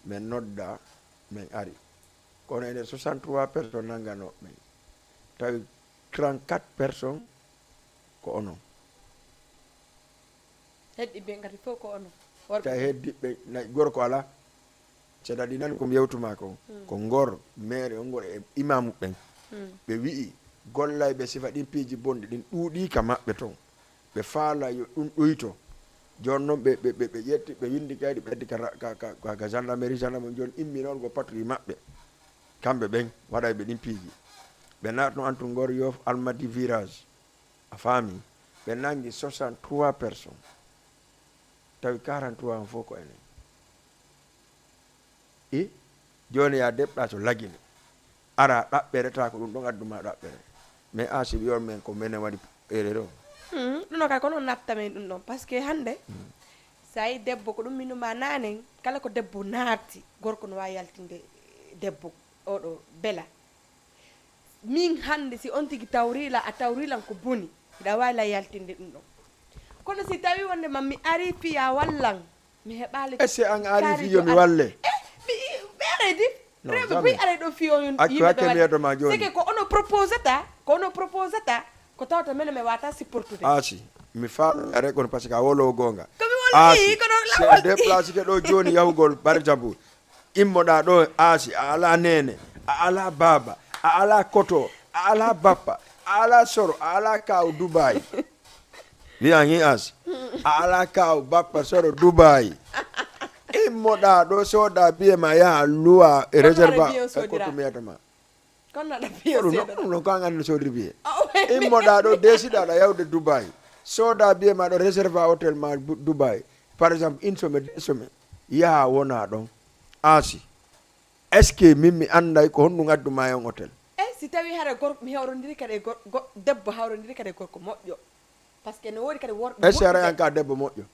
Min nodda, min ari. Kono enen soixante-trois personnes nannganooɓe ɓen. Tawi trente-quatre personnes ko onon. Heddi ɓe ngati fof ko onon. Worɓe Tawi ɓe. Heddi ɓe, na-, gorko alaa. C'est-à-dire, nan ko mi yewtuma ko, ko ngor meere on ngor e imaamu ɓen. Ɓe wi'i gollayɓe sifa ɗin piiji bonɗi ɗin ɗuuɗii ka maɓɓe ton. Ɓe faala yo ɗum ɗuyto. Jooni non ɓe, ɓe, ɓe, ɓe ƴetti, ɓe windi kaydi, ɓe addi ka ra-, ka, ka, ka, ka gendarmerie, gendarmerie jooni immi non ko patrouille maɓɓe. Kamɓe ɓen waɗayɓe ɗin piiji. Ɓe naatno antu ngor Yoff Almadi virage. A faami? Ɓe nangi soixante-trois personnes. Tawi quarante-trois on fof ko enen. I? Jooni ya deɓɗa to Lagine. Ara ɗaɓɓere, ta ko ɗum ɗon adduma ɗaɓɓere. Mais a siɓi on men ko menen waɗi erreur o. Hmm, ɗum ɗo kay kono natta men ɗum ɗon. Parce que hannde, so a yi debbo ko ɗum min ma nanen, kala ko debbo naati, gorko no waawi yaltinde debbo oɗo bela. Min hannde si on tigi tawri la, a tawri lan ko boni, hiɗa waawi la yaltinde ɗum ɗon. Kono si tawi wonde ma mi ari fiya wallan, mi heɓaali. Est-ce que an ari kaari fiyo jo mi ar-, walle? Eh, mi, ɓe aray di. Non, rewɓe buy jamais. Aray ɗo fiyo yon, accu yimɓe hakke ɓe mi waɗi. Yeddoma jooni. C'est que ko ono proposata, ko ono proposata, ko tawata menen mi wata supportude. Ah, si. Mi faala rek on parce que a wolowo goonga. Ko mi wolowi, ah, si. Kono si a lawol. Déplacé ke ɗo jooni yahugol, par exemple, immoɗaa ɗo Aasi, a alaa neene, a alaa baaba, a alaa koto, a alaa bappa, a alaa soro, a alaa kaaw Dubaay. Wi'an hi Aasi, a alaa kaaw, bappa, soro Dubaay. Immoɗaa ɗo, soodaa biye ma, yaha luwa e réserve e koto miyata ma. Kono aɗa fiya seeɗa. Ɗum ɗon ko an anndi soodiri biye. Immoɗaa ɗo, desiɗaa aɗa yawde Dubaay. Soodaa biye ma ɗo, réserve hôtel ma Bu-, Dubaay. Par exemple, une semaine, deux semaines. Yaha wona ɗon. Aasi. Est-ce que min mi annday ko honɗum addu ma e on hôtel? Eh, si tawi hara gor-, mi hawrondiri kadi e gor-, go-, debbo hawrondiri kadi e gorko moƴƴo. Parce que no woodi kadi worɓe moƴƴuɓe. Est-ce que hara an ka debbo moƴƴo?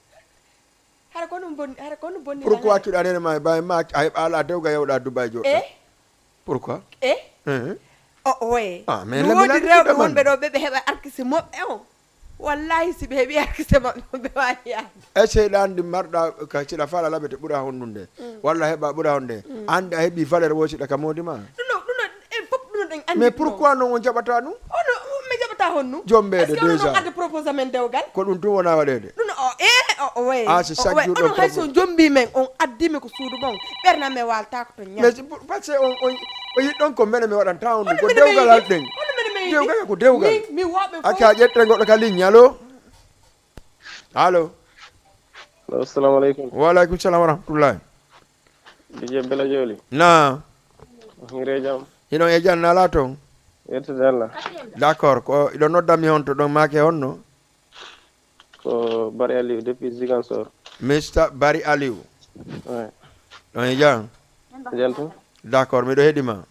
Hara ko ɗum bonni, hara ko ɗum bonni. Pourquoi lan hara? Accuɗa nene ma e baay ma, a heɓa alaa dewgal yawɗa Dubaay joɗɗa? Eh? Pourquoi? Eh? Eh? O, oye. Ah, mais no woodi rewɓe wonɓe ɗo ɓe, ɓe heɓa arkise moɓɓe on. Wallahi si ɓe heɓi arkise maɓɓe on ɓe waawi yaade. E seyɗan ndi marɗa ka siɗa faala laɓete ɓura honɗunde. Mm. Walla heɓa ɓura honde. Mm. An a heɓi valeur wo siɗa ka moodi ma. Ɗum ɗo, ɗum ɗo, en fof ɗum ɗo en anndi. Mais ɗum ɗo. Pourquoi non on jaɓata ɗum? Ono, mi jaɓata honnu? Jombeede déjà. Est-ce que ono ɗon adda propose amen dewgal? Ko ɗum tun wona waɗeede. Ɗum o, e, o, o, way. Ah, c'est chaque jour ɗum onon hay so on jombi men, on addi mi ko suudu mon. Ɓerna mi walta ko to ñam. Mais c'est pour, parce que on, on, on yiɗi ɗon ko mene mi waɗanta on ɗum. Ko dewgal halɗen. Dewgal ko dewgal. Mi, mi woɓe fof. Acca ƴetten goɗɗo ka ligne. Allo? Allo? Allo, assalamu aleykum. Wa aleykum salam wa rahmatullahi. D J Bella Joli. Na. Hire jam. Hino e jam nala ton. Yettude Allah. D'accord, ko iɗo nodda mi honto ɗon maake honno? Ko Bari Aliou depuis Ziguinchor. Mister Bari Aliou. Ouais. Ɗon e jam? Jam tun. D'accord, miɗo heɗi ma.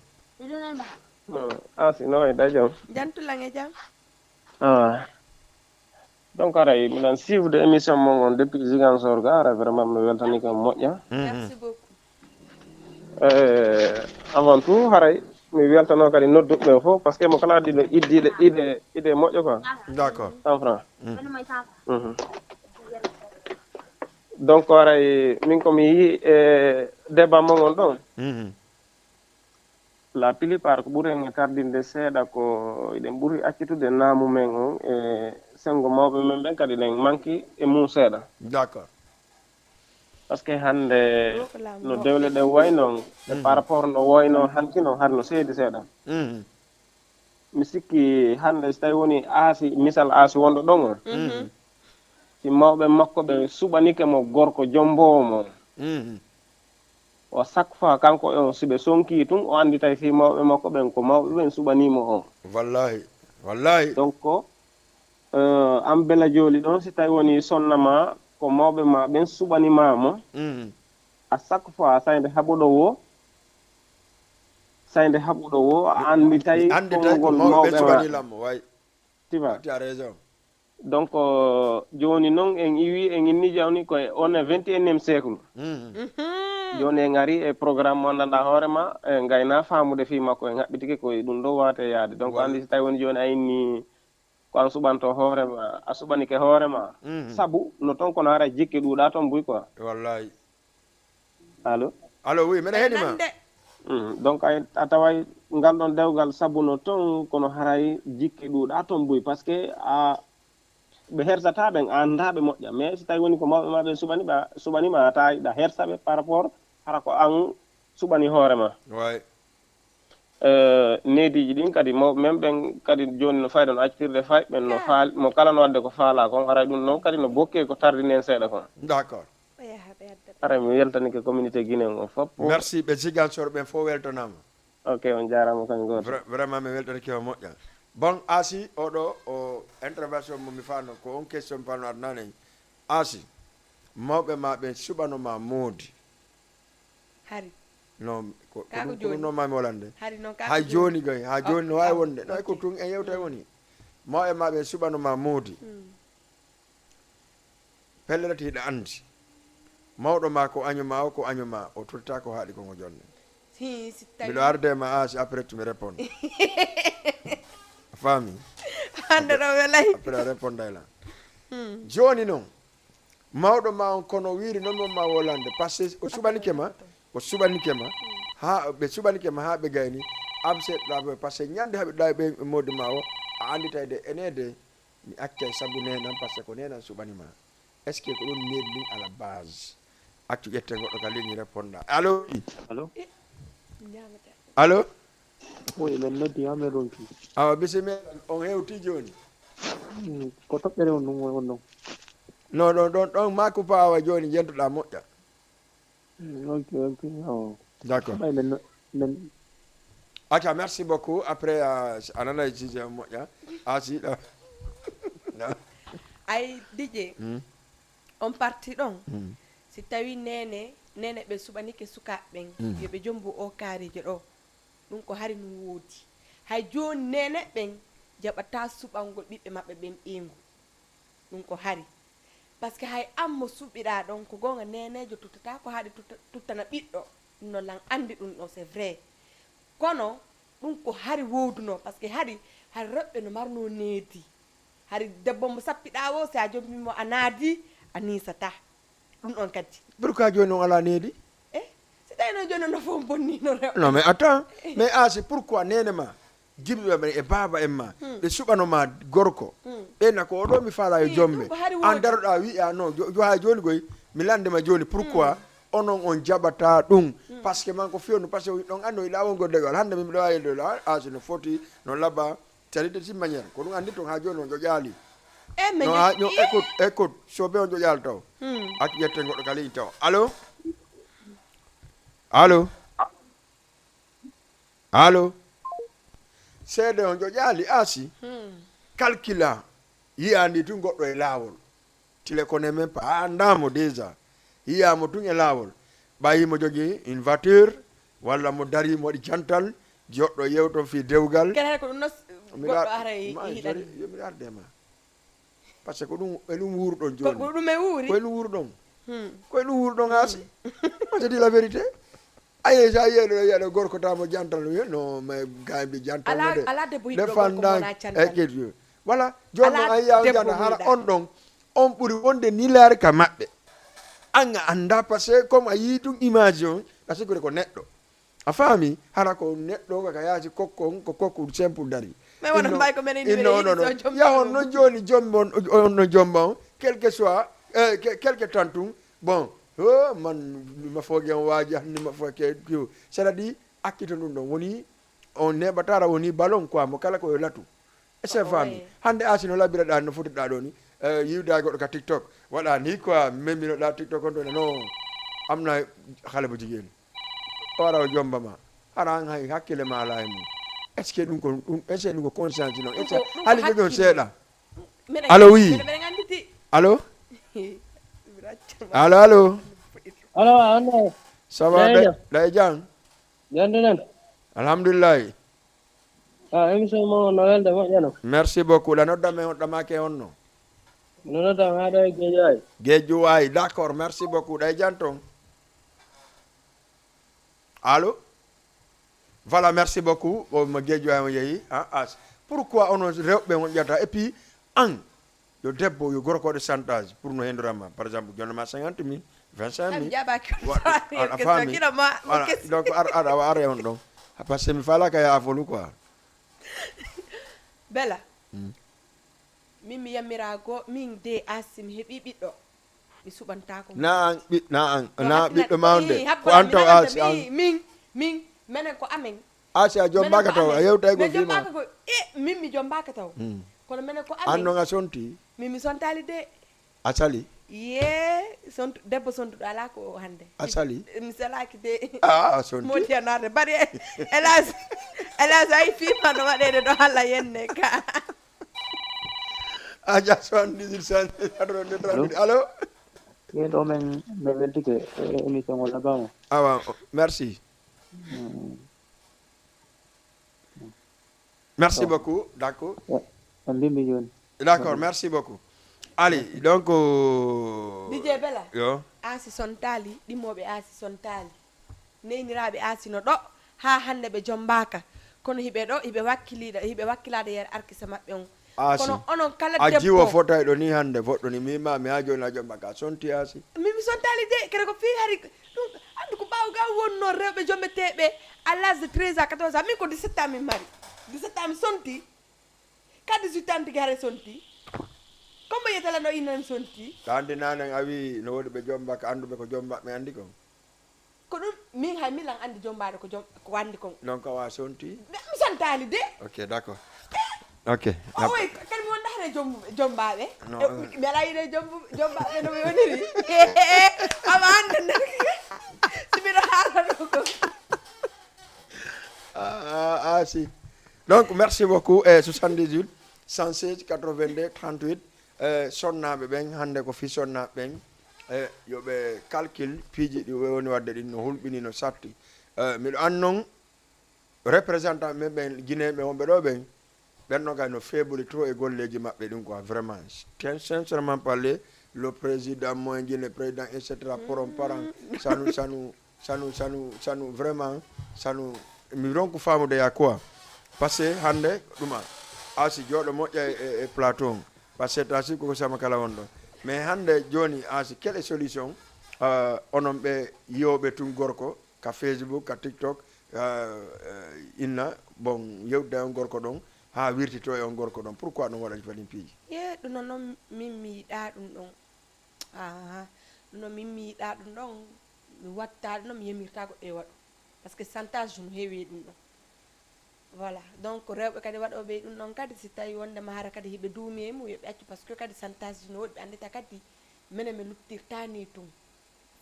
Ah, si no e da jam. Jantulan e jam. Ah. Donc, haray, miɗen suivre émission mon on depuis Ziguinchor ga, haray, vraiment, mi weltani ko moƴƴa. Mhm. Merci beaucoup. Eh, avant tout, haray, mi weltano kadi nodduɓe ɓe fof, parce que mo kala addi ɗo idde, idde, idde, idde moƴƴo quoi. D'accord. Cent francs. Mhm. Mhm. Donc, haray, min ko mi yi, eh, débat mon on ɗon. Mhm. La plupart ko ɓuri en tardinde seeɗa ko eɗen ɓuri accitude naamu men on e senngo mawɓe men ɓen, kadi eɗen manki e mum seeɗa. D'accord. Parce que hannde no dewle ɗen wayno, e par rapport no wayno hanki no, hari no seedi seeɗa. Mhm. Mi sikki hannde so tawi woni aasi, misal aasi wonɗo ɗon on. Mhm. Si mawɓe makko ɓe suɓanike mo gorko jomboowo mo. Mhm. O chaque fois kanko on, si ɓe sonki tun, o annditay fii mawɓe makko ɓen ko mawɓe ɓen suɓanii mo on. Wallahi, wallahi. Donc, euh, an Bella Joli ɗon, si tawi woni sonna ma, ko mawɓe ma ɓen suɓani ma mo, mhm, à chaque fois, saynde haɓuɗo wo, saynde haɓuɗo wo, a annditay konngol mawɓe ma. Tu as raison. Donc, euh, jooni non en iwi, en inni jooni ko e on e vingt et unième siècle. Mhm. Mhm. Jooni en ari e programme mo anndanɗaa hoore ma, en ngayna faamude fii makko, en haɓɓitike ko e ɗum ɗo waate yaade. Donc, anndi si tawi woni jooni a inni ko an suɓanto hoore ma, a suɓanike hoore ma. Mhm. Sabu no ton kono hara jikke ɗuuɗa ton buy quoi. Wallahi. Allo? Allo, oui, meɗa heɗi ma. Mm, donc, ay, a taway ngal ɗon dewgal sabu no ton, kono haray jikke ɗuuɗa ton buy, parce que a, ɓe hersata ɓen, a anndaa ɓe moƴƴa. Mais si tawi woni ko mawɓe ma ɓen suɓani, ɓa, suɓani ma, a tawa hiɗa hersa ɓe par rapport, hara ko an suɓani hoore ma. Way. Eh, neediiji ɗin kadi, mawɓe men ɓen kadi jooni no fayda no accitirde fay ɓen no faal, mo kala no wadde ko faalaa kon, haray ɗum noon kadi no bokke ko tardini en seeɗa kon. D'accord. Haray mi weltanike communauté Guinée on fof. Merci, ɓe Ziguinchor ɓen fof weltanaama. Ok, on jaaraama kañ gooto. Vra- vraiment mi weltanike o moƴƴa. Bon, Asi, oɗo o intervention mo mi faano ko on question mi faano adnane. Asi, mawɓe ma ɓen suɓano ma moodi. Hari. Non, ko Kaa ko ko jooni. Ɗum noon mami wolande. Hari noon kaa Hay ko jooni. Jooni gay, ha jooni no waawi wonde. Ɗay ko tun en yewtay woni. Mawɓe ma ɓen suɓano ma moodi. Pellelati hiɗa anndi. Mawɗo ma ko año ma o, ko año ma o, tottata ko haaɗi ko ngo jonne. Si, si tawi Miɗo arde ma Asi, après tu me réponds. A faami? Hannde ɗo welay. Après a réponday la. Jooni noon, mawɗo ma on kono wiiri noon mo ma wolande, parce que o suɓanike ma, o suɓanike ma, ha ɓe suɓanike ma ha ɓe gayni, abset la, parce que ñande haɓe ɗawi ɓe moodi ma o, a anndi tawi de enede mi accay sabu nenan, parce que ko nenan suɓani ma. Est-ce que ko ɗum needi ɗin à la base? Accu ƴetten goɗɗo ka ligne, réponda. Allo? Allo? Ñaamata. Allo? Oui, men noddi ha men ronki. Awa bisimilla, on hewti jooni. Hmm, ko toɓɓere on ɗum on ɗon. No ɗon ɗon ɗon ma ko paawa jooni, jentoɗa moƴƴa. Hmm, ok, ok, awa. D'accord. Ɓay men no- men Acca, merci beaucoup. Après, euh, a nanay sujet on moƴƴa. A si ɗo. Ay, Didier, Hmm. on parti ɗon. Hmm. Si tawi nene, nene ɓe suɓanike sukaaɓe ɓen, Mm. yo ɓe jombu o kaarijo ɗo. Ɗum ko hari no woodi. Hay jooni nene ɓen jaɓata suɓangol ɓiɓɓe maɓɓe ɓen ɓeyngu. Ɗum ko hari. Parce que hay an mo suɓiɗaa ɗon, ko goonga neneejo tuttata ko haɗi tutta- tuttana ɓiɗɗo. Ɗum noon lan anndi ɗum ɗo, c'est vrai. Kono ɗum ko hari woodunoo, parce que hari, hari rewɓe no marnoo needi. Hari debbo mo sappiɗaa o, si a jombimo a naadi, a niisata. Ɗum ɗon kadi. Pourquoi jooni on alaa needi? Eh, si tawi noon jooni no fof bonnino rewɓe. Non, mais attends. Mais ah, c'est pourquoi nene ma, jimɓe ma e baaba en ma, ɓe suɓano ma gorko. Ɓe na ko oɗo mi faala yo Ii, jombe. Ɗum ko hari An woodi. Daroɗa wi'a non, jo, jo, ha jooni koy, mi lande ma jooni, pourquoi onon on jaɓata ɗum? Parce que man ko fewndo, parce que ɗon anndi o yiɗa won goɗɗo, hannde min miɗo wawi ɗo, ah, ah, si no foti, no laba, tari de si manière. Ko ɗum anndi ton ha jooni on joƴaali. Eh, mais No, yo- ah, no, eh, écoute, écoute, so ɓe on joƴaali taw. Hmm. Accu ƴetten goɗɗo kala in taw. Allo? Allo? Allo? Seede on joƴaali, Asi. Hmm. Calcula. Yi'andi tun goɗɗo e laawol. Tile ko ne men pa, a anndamo déjà. Yi'amo tun e laawol. Ɓayi mo jogii une voiture, walla mo dari mo waɗi jantal, joɗɗo yewto fii dewgal. Kala ko ɗum no s- Mi goɗɗo ar- ara e ma- hiɗan. Yo mi arde ma. Parce que ko ɗum, e ɗum wuurɗon Ko jooni. ko ɗum e wuuri. Ko e ɗum wuurɗon. Hmm. Ko e ɗum wuurɗon, Asi. On se dit la vérité. Aye, sa yiye ɗo, yiye ɗo gorko tamo jantal, wiye, no, mais gayɓe jantal Ala, de. ala debbo Le yiɗɗo gorko fandang wona e cantal. Kedi. Voilà. Jooni Ala non a yiya on debbo jana hara meeɗa. On ɗon. On ɓuri wonde nilaare ka maɓɓe. An a annda parce que comme a yii tun image on, a sikkude ko neɗɗo. A faami? Hara ko neɗɗo ka yaasi kokko on, ko kokko simple dari. Mais wona Inno- mbay ko menen inno- yimɓe non, yiɗi non. so jom Yahon ɗum. Non jooni jomba on, on no jomba on, quel que soit, eh, que- quel que temps tun. Bon, oh, man, ma foge on waaji, hanni ma foge kiw. C'est-à-dire, accito ɗum ɗon. Woni, on neɓatara woni ballon quoi, mo kala ko yo latu. Est-ce que a faami? Ouais. Hannde a si no labiraɗa no fotiɗa ɗo ni, eh, yiwda goɗɗo ka TikTok. Waɗa ni quoi, meminoɗa TikTok on ɗon, non, am na xale bu jigéen. O ara o jomba ma. Hara an hay hakkille ma ala e mum. Est-ce que ɗum ko, ɗum, est-ce que ɗum ko conscience non? Est-ce que Ɗum ko- ɗum ko hali jogi on hakkille. Seeɗa? Meɗen- Allo, oui. meɗen- meɗen annditi. Allo? Allo, allo. Allo, allo. Ça va? Jam. Ɗay jam? Jande nan. Alhamdulillahi. Ah, émission mo no welde moƴƴano. Merci beaucoup. La nodda me on ɗamake on no. No nodda ma ɗo e Guédiawaye. Guédiawaye. D'accord. Merci beaucoup. Ɗay jam ton. Allo? Voilà, merci beaucoup. O mo Guédiawaye o yehi. Ah, ah. Pourquoi onon rewɓe on ƴata? Et puis, an, yo debbo, yo gorko waɗa chantage pour no hendorama. Par exemple, jonnama cinquante mille, vingt-cinq mille. Am jaɓaki Wa- question a- a faami? kino ma, ma Voilà. question. Donc, ar, ar, ar, ar, on ɗon. Parce que mi faalaka ya afolu quoi. Bella. Mm. Min mi yamira go, min de Asi mi heɓi ɓiɗɗo. Mi suɓantaako mo. Na an ɓi-, na an, na ɓiɗɗo mawnde. Ko an taw Aasi an. Min, min, menen ko amen. Aasi a jombaaka taw, a yewtay ko fima. Jombaaka ko, e, min mi jombaaka taw. Hmm. Kono menen ko amen. An non a sonti? Min mi sontaali de. A sali? Ye, sontu, debbo sontuɗo alaa ko hannde. A sali? Mi salaaki de. Ah, a sonti. Moti a naata bari. Hélas, hélas, ay fima no waɗeede ɗo Alla yenne ka. A ja soixante-dix-huit cent quatre-vingt-deux trente-huit. Allô? Ye ɗo men, men weltike, e, émission o labama. Awa, merci. Mm. Merci beaucoup, d'accord. On mbimbi jooni. D'accord, merci beaucoup. Allez, donc, euh, D J Bella. Yo. Aasi sontaali, ɗimmoɓe Aasi sontaali. Neyniraaɓe Aasi no ɗo, haa hannde ɓe jombaaka. Kono hiɓe ɗo, hiɓe wakkiliɗa, hiɓe wakkilaade yer arkisa maɓɓe on. Aasi. Kono onon kala a debbo jiwo fotayɗo ni hannde, foɗɗo ni, mi ma, mi haa jooni a jombaaka, a sonti Aasi. Min mi sontaali de, kere ko fii hari, ɗum, anndu ko ɓaawo ga wonno rewɓe jombeteeɓe à l'âge de treize à quatorze ans, min ko dix-sept ans min mari. Dix-sept ans mi sonti. Ka dix-huit ans tigi hare sonti. Kombo yetala no inan sonti. Ka anndi nanen a wi no woodi ɓe jombaaka, annduɓe ko jombaɓe anndi kon. Ko ɗum, min hay milan anndi jombaaɗo ko jom-, ko anndi kon. Donc, a sonti? De, mi sontaali de. Ok, d'accord. Ok. O, oy, kadi mi wonda hare jom-, jombaaɓe. No, eh, eh. Mi alaa yiɗe jom-, jombaaɓe no mi woniri. Ama annda nde. Si miɗo haala ɗo ko. Ah, ah, ah, si. Donc, merci beaucoup. Eh, soixante-dix-huit, cent seize, quatre-vingt-deux, trente-huit. Eh, sonnaaɓe ɓen, hannde ko fii sonnaaɓe ɓen. Eh, yo ɓe calcul piiji ɗi ɓe woni waɗde ɗin no hulɓini, no satti. Eh, miɗo anndi non, représentant men ɓen, Guinéen ɓe wonɓe ɗo ɓen, ɓen non kay no faible trop e golleeji maɓɓe ɗin quoi, vraiment. Ten-, sincèrement parler, le président moyen Guinée, président, et cetera, poron paran, sanu, sanu, sanu, sanu, sanu, vraiment, sanu, mi ronku faamude ya quoi. Parce que hannde ɗum a, Aasi jooɗo moƴƴa e, e, e plateau on. Parce que ta si koko sama kala won ɗo. Mais hannde jooni Aasi, quelle est solution, euh, onon ɓe yiyooɓe tun gorko, ka Facebook, ka TikTok, euh, euh, inna, bon, yewtude on gorko ɗon, haa wirtito e on gorko ɗon. Pourquoi ɗum waɗa fanin piiji? Ye, ɗum noon, noon min mi yiɗaa ɗum ɗon. Aha, ɗum noon min mi yiɗaa ɗum ɗon. Mi watta ɗum ɗon, mi yemirta goɗɗo e waɗu. Parce que chantage no heewi e ɗum ɗon. Voilà. Donc, rewɓe kadi waɗooɓe e ɗum ɗon kadi, si tawi wondema hara kadi hiɓe duumi e mum, yo ɓe accu, parce que kadi chantage no woɗi, ɓe anndita kadi menen mi luttirta ni tun.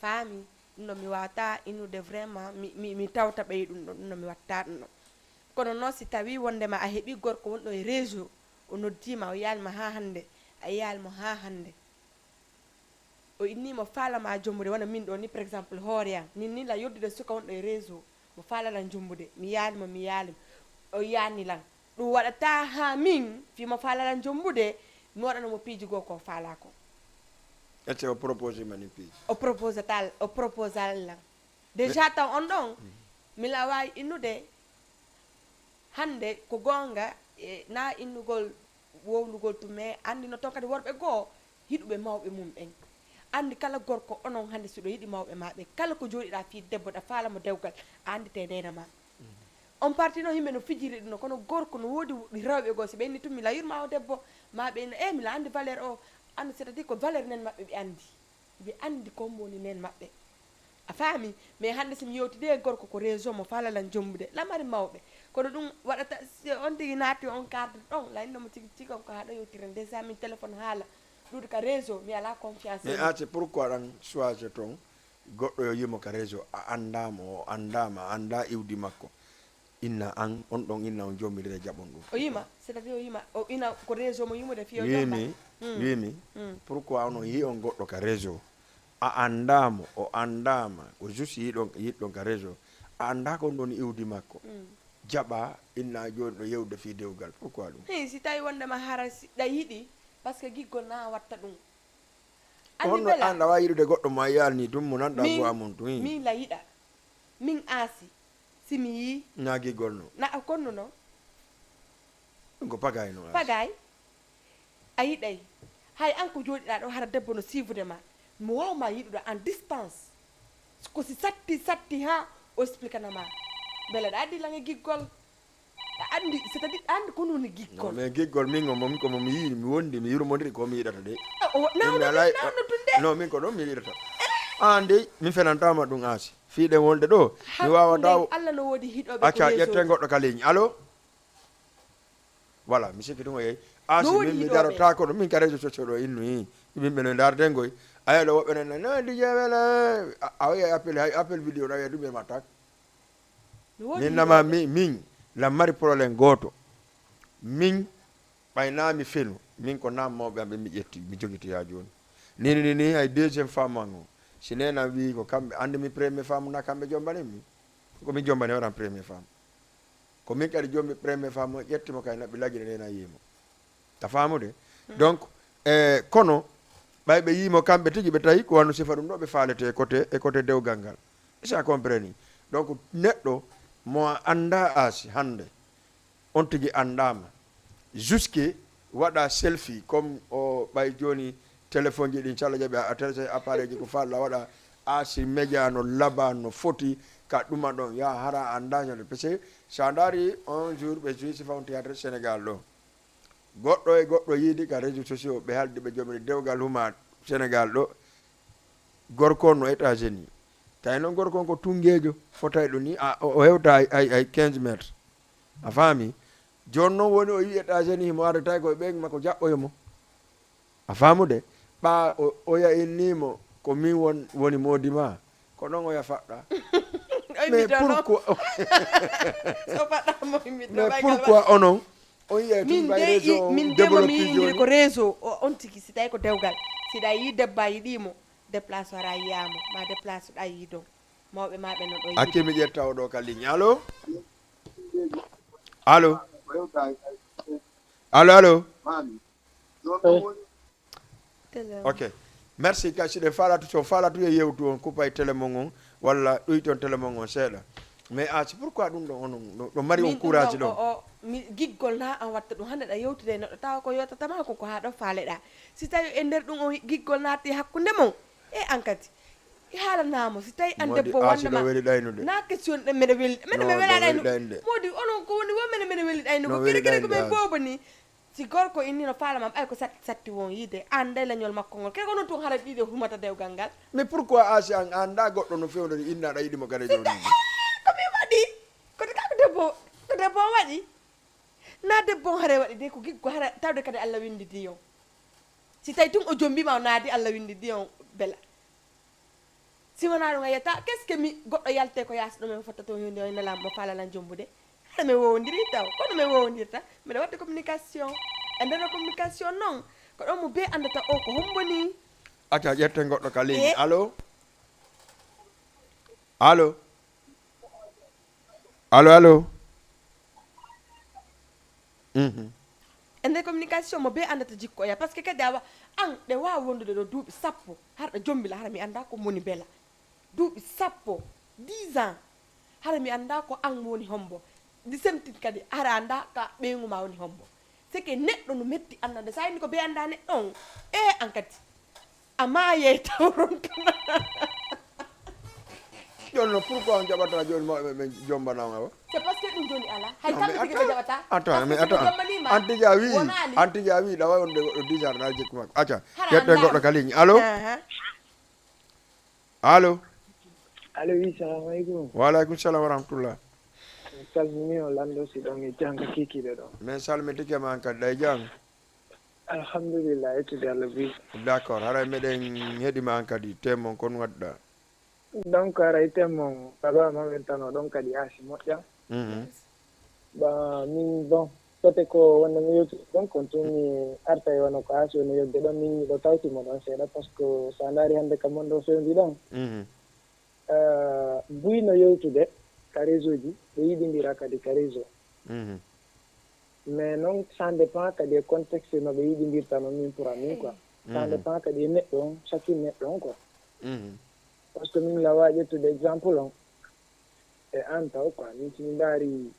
Faami? Ɗum ɗon mi wawata innude vraiment, mi, mi, mi tawta ɓe e ɗum ɗon, ɗum ɗon mi watta ɗum ɗon. Kono noon si tawi wondema a heɓi gorko wonɗo e réseau, o noddiima, o yaalima haa hannde, a yaali mo haa hannde. O inni mo faala ma jombude, wona min ɗo ni, par exemple, hoore am. Min ni la yoddude suka wonɗo e réseau, mo faala lan jombude. Mi yaali mo, mi yaali mo. O yaani lan. Ɗum waɗata haa min, fii mo faala lan jombude, mi waɗano mo piiji goo ko faala ko. Ete o proposé ma ni piiji? O proposé tal, o proposal lan. Déjà taw on ɗon, mi la waawi innude, hannde ko goonga, e, na innugol wowlugol tun, mais anndi no toon kadi worɓe goo hiɗuɓe mawɓe mum ɓen. Anndi kala gorko onon hannde si ɗo yiɗi mawɓe ma ɓe, kala ko jooɗiɗaa fii debbo ɗa faala mo dewgal, a anndite neena ma. On parti noon yimɓe no fijiri ɗum no, kono gorko no woodi rewɓe goo, si ɓe inni tun mi la yurma o debbo, ma ɓe inna, e mi la anndi valeur o, anndi c'est-à-dire ko valeur nen maɓɓe ɓe anndi. Ɓe anndi ko woni nen maɓɓe. A faami? Mais hannde si mi yewtidi e gorko ko réseau mo faala lan jombude, lamari mawɓe. Kono ɗum waɗata, si on tigi naati on carte ɗon, la inno mo tigi tigi on ko haɗa yewtira. Déjà min téléphone haala, ɗuuɗi ka réseau, mi alaa confiance. Mais a, c'est pourquoi ɗan choisir ton goɗɗo yo yimo ka réseau, a anndaa mo, o anndaa ma, a anndaa iwdi makko. Inna an, on ɗon inna on jommirire jaɓon ɗum. O yima, c'est-à-dire o yima, o ina ko réseau mo yimude fiyo jomba. Wimi, wimi, pourquoi on on yi on goɗɗo ka réseau? A anndaa mo, o anndaa ma, ko juste yiɗon, yiɗɗon ka réseau. A anndaa ko on ɗon iwdi makko. Jaɓa, inna jooni ɗo yewde fii dewgal. Pourquoi ɗum? Hey, si tawi wondema hara si ɗa yiɗi, parce que giggol na watta ɗum. Anndi honno bela? An awa yiɗude goɗɗo mo a yaalni tun, mo nanɗa min, ko amon tun, min la yiɗa. Min aasi. Si mi yii. Na giggol no? Na a konnuno. Ɗum ko pagay no aasi. Pagay. A yiɗay. Hay an ko jooɗiɗaa ɗo hara debbo no siivude ma. Mo waaw ma yiɗude en distance. Ko si satti, satti ha o expliquana ma. Bela ɗa addi lan e giggol. A anndi, c'est-à-dire, a anndi ko woni giggol. Non, mais giggol min, o moom ko moom yii, mi wondi, mi yurmondiri ko mi yiɗata de. Ah, o, min mi alay, non, min ko ɗum mi yiɗata. An dey, mi fenantama ɗum, Asi. Fiiɗen wonde ɗo, mi wawata. Allah no woodi hiɗoɓe. Acca, ƴetten goɗɗo ka ligne. Allo? Voilà, mi sikki tun o yehi. Asi, min mi darotako ɗo, min ka réseau sociaux ɗo innu hi. Min ɓe no darden goy. Aya ɗo woɓɓe nan nan, non, D J wela. A wiya appel, hay appel vidéo na wiya ɗum e matak. Min nama mi min la mari problème goto. Min ɓay na mi fenu, min ko nam mawɓe am ɓe mi ƴetti, mi jogiti ya joni. Nini nini ay deuxième femme an o. Si nenam wi ko kamɓe andi mi premier femme na kamɓe jombani mi. Ko mi jombani waran premier femme. Ko min kadi jombi premier femme o ƴetti mo kay naɓɓi lagine nena yimo. A faamude? Donc, e kono ɓay ɓe yiimo kamɓe tigi ɓe tawi ko wano sifa ɗum ɗo ɓe faalete e côté e côté dewgal ngal. Est-ce que a compreni? Donc neɗɗo mo a annda Asi hannde, on tigi anndama jusque waɗa selfie comme o ɓay joni téléphone ji ɗin calla jaɓi a télécharge appareil ji ko falla waɗa Asi média no laba no foti ka ɗuma ɗon ya hara annda ñande parce que sa ndaari un jour ɓe joui sifa on théâtre Sénégal ɗo. Goɗɗo e goɗɗo yiidi ka réseau sociaux ɓe haldi ɓe jomri dewgal huma Sénégal ɗo. Gorko on no États-Unis. Tawi noon gorko on ko tunngeejo fotayɗo ni a o hewta ay ay quinze mètres. A faami? Jooni noon woni o yii États-Unis himo arde tawi koye ɓeyngu makko jaɓɓoyo mo. A faamude? Ɓaa o oya innii mo ko min won woni moodi ma. Ko ɗon oya faɗɗa. Mais pourquoi? Mais pourquoi onon on yiyay tun min bay de réseau i- on min de mo mi développé yiyindiri joni? Ko réseau o- on tigi si tawi ko dewgal si ɗa yi debbo a yiɗimo déplace ara yiyamo ma déplace ɗa yidon mawɓe ma ɓe no ɗo yi. Acce mi ƴetta oɗo ka ligne. Allo? Allo? Allo allo? Ok. Merci kay si ɗe falatu so falatu e yewtu on kuppay télé mon on walla ɗuyton télé mon on seeɗa. Mais a si pourquoi ɗum ɗo onon no- no mari on Min ɗum courage ɗon ɗon o- o- mi- giggol na an watta ɗum hande ɗa yewtude e neɗɗo tawa ko yewtatama ko ko ha ɗo faaleɗa si tawi e nder ɗum o giggol naati hakkunde mon e an kadi haalanamo si tawi an Modi debbo a si ɗo wannama weli ɗaynude. Na question ɗen meɗa weli meɗa No mi wela ɗo weli ɗaynude ɗaynude. Modi onon ko woni wo meɗa meɗa weli ɗaynude No ko weli kiri kiri ko ɗaynude, men a. Bobo ni Si gorko inni no faala ma ɓay ko satti satti won yiide an nde leñol makko ngol kay ko non tun hara ɗiɗo humata dewgal ngal. Mais pourquoi a si an anda goɗɗo no fewndori inna aɗa yiɗi mo kadi joni? Ko mi waɗi kono ka ko debbo ko debbo on waɗi na debbo on hara waɗi de ko giggo hara tawde kadi Allah windidi on si tawi tun o jombima o naadi Allah windidi on bela. Si wonaa ɗum a yiyata qu'est-ce que mi goɗɗo yalte ko yaasi ɗo men fotta toon yonde o nelaama mo faalalan jombude hara men wowondiri taw kono men wowondirta mbeɗa waɗde communication e nder communication noon ko ɗon mo bee anndata o ko hombo ni. Acca ƴetten goɗɗo ka ligne. Allo? Allo? Allo allo? Mhm. E nder communication mo bee anndata jikko oya parce que kadi awa an ɗe waawa wondude ɗo duuɓi sappo harɗa jombila hara mi annda ko moni bela duuɓi sappo dix ans hara mi annda ko an woni hombo di semtin kadi hara annda ka ɓeyngu ma woni hombo c'est que neɗɗo no metti annande sa inni ko bee annda neɗɗo on e an kadi a maayay tawron tuna Joni no pourquoi on jaɓata joni mawɓe ɓe jombanama o? C'est parce que ɗum joni ala. Hay kamɓe tigi ɓe jaɓata. Attends mais attends. An tigi a wi an tigi a wi ɗawa wonde goɗɗo disar na jikku makko acca. Ƴetten goɗɗo ka ligne allo? Allo? Allo wi salamu aleykum. Wa aleykum salam wa rahmatullah. Mi salmini on lanndo si ɗon e janga kikiɗe ɗon. Min salmitike ma an kadi ɗay jang. Alhamdulillah yettude Allah bi. D'accord haray meɗen heɗima an kadi temon kon wadda. Donc haray temon baba ma weltano ɗon kadi asi moƴƴa. Ba min bon sote ko wonde mi yewtude ɗon kon tun mi arta e wano ko asi woni yewde ɗon min miɗo tawtimo ɗon seeɗa par ce que sa ndaari hannde ka mon ɗo fewndi ɗon. Buy no yewtude ka réseau ji ɓe yiɗindira kadi ka réseau. Mais noon ça dépend kadi e contexte no ɓe yiɗindirta noon min pour amin quoi. Ça dépend kadi e neɗɗo on chacune neɗɗo on quoi. Parce que min lawa ƴettude exemple on e an taw quoi min simi ndaari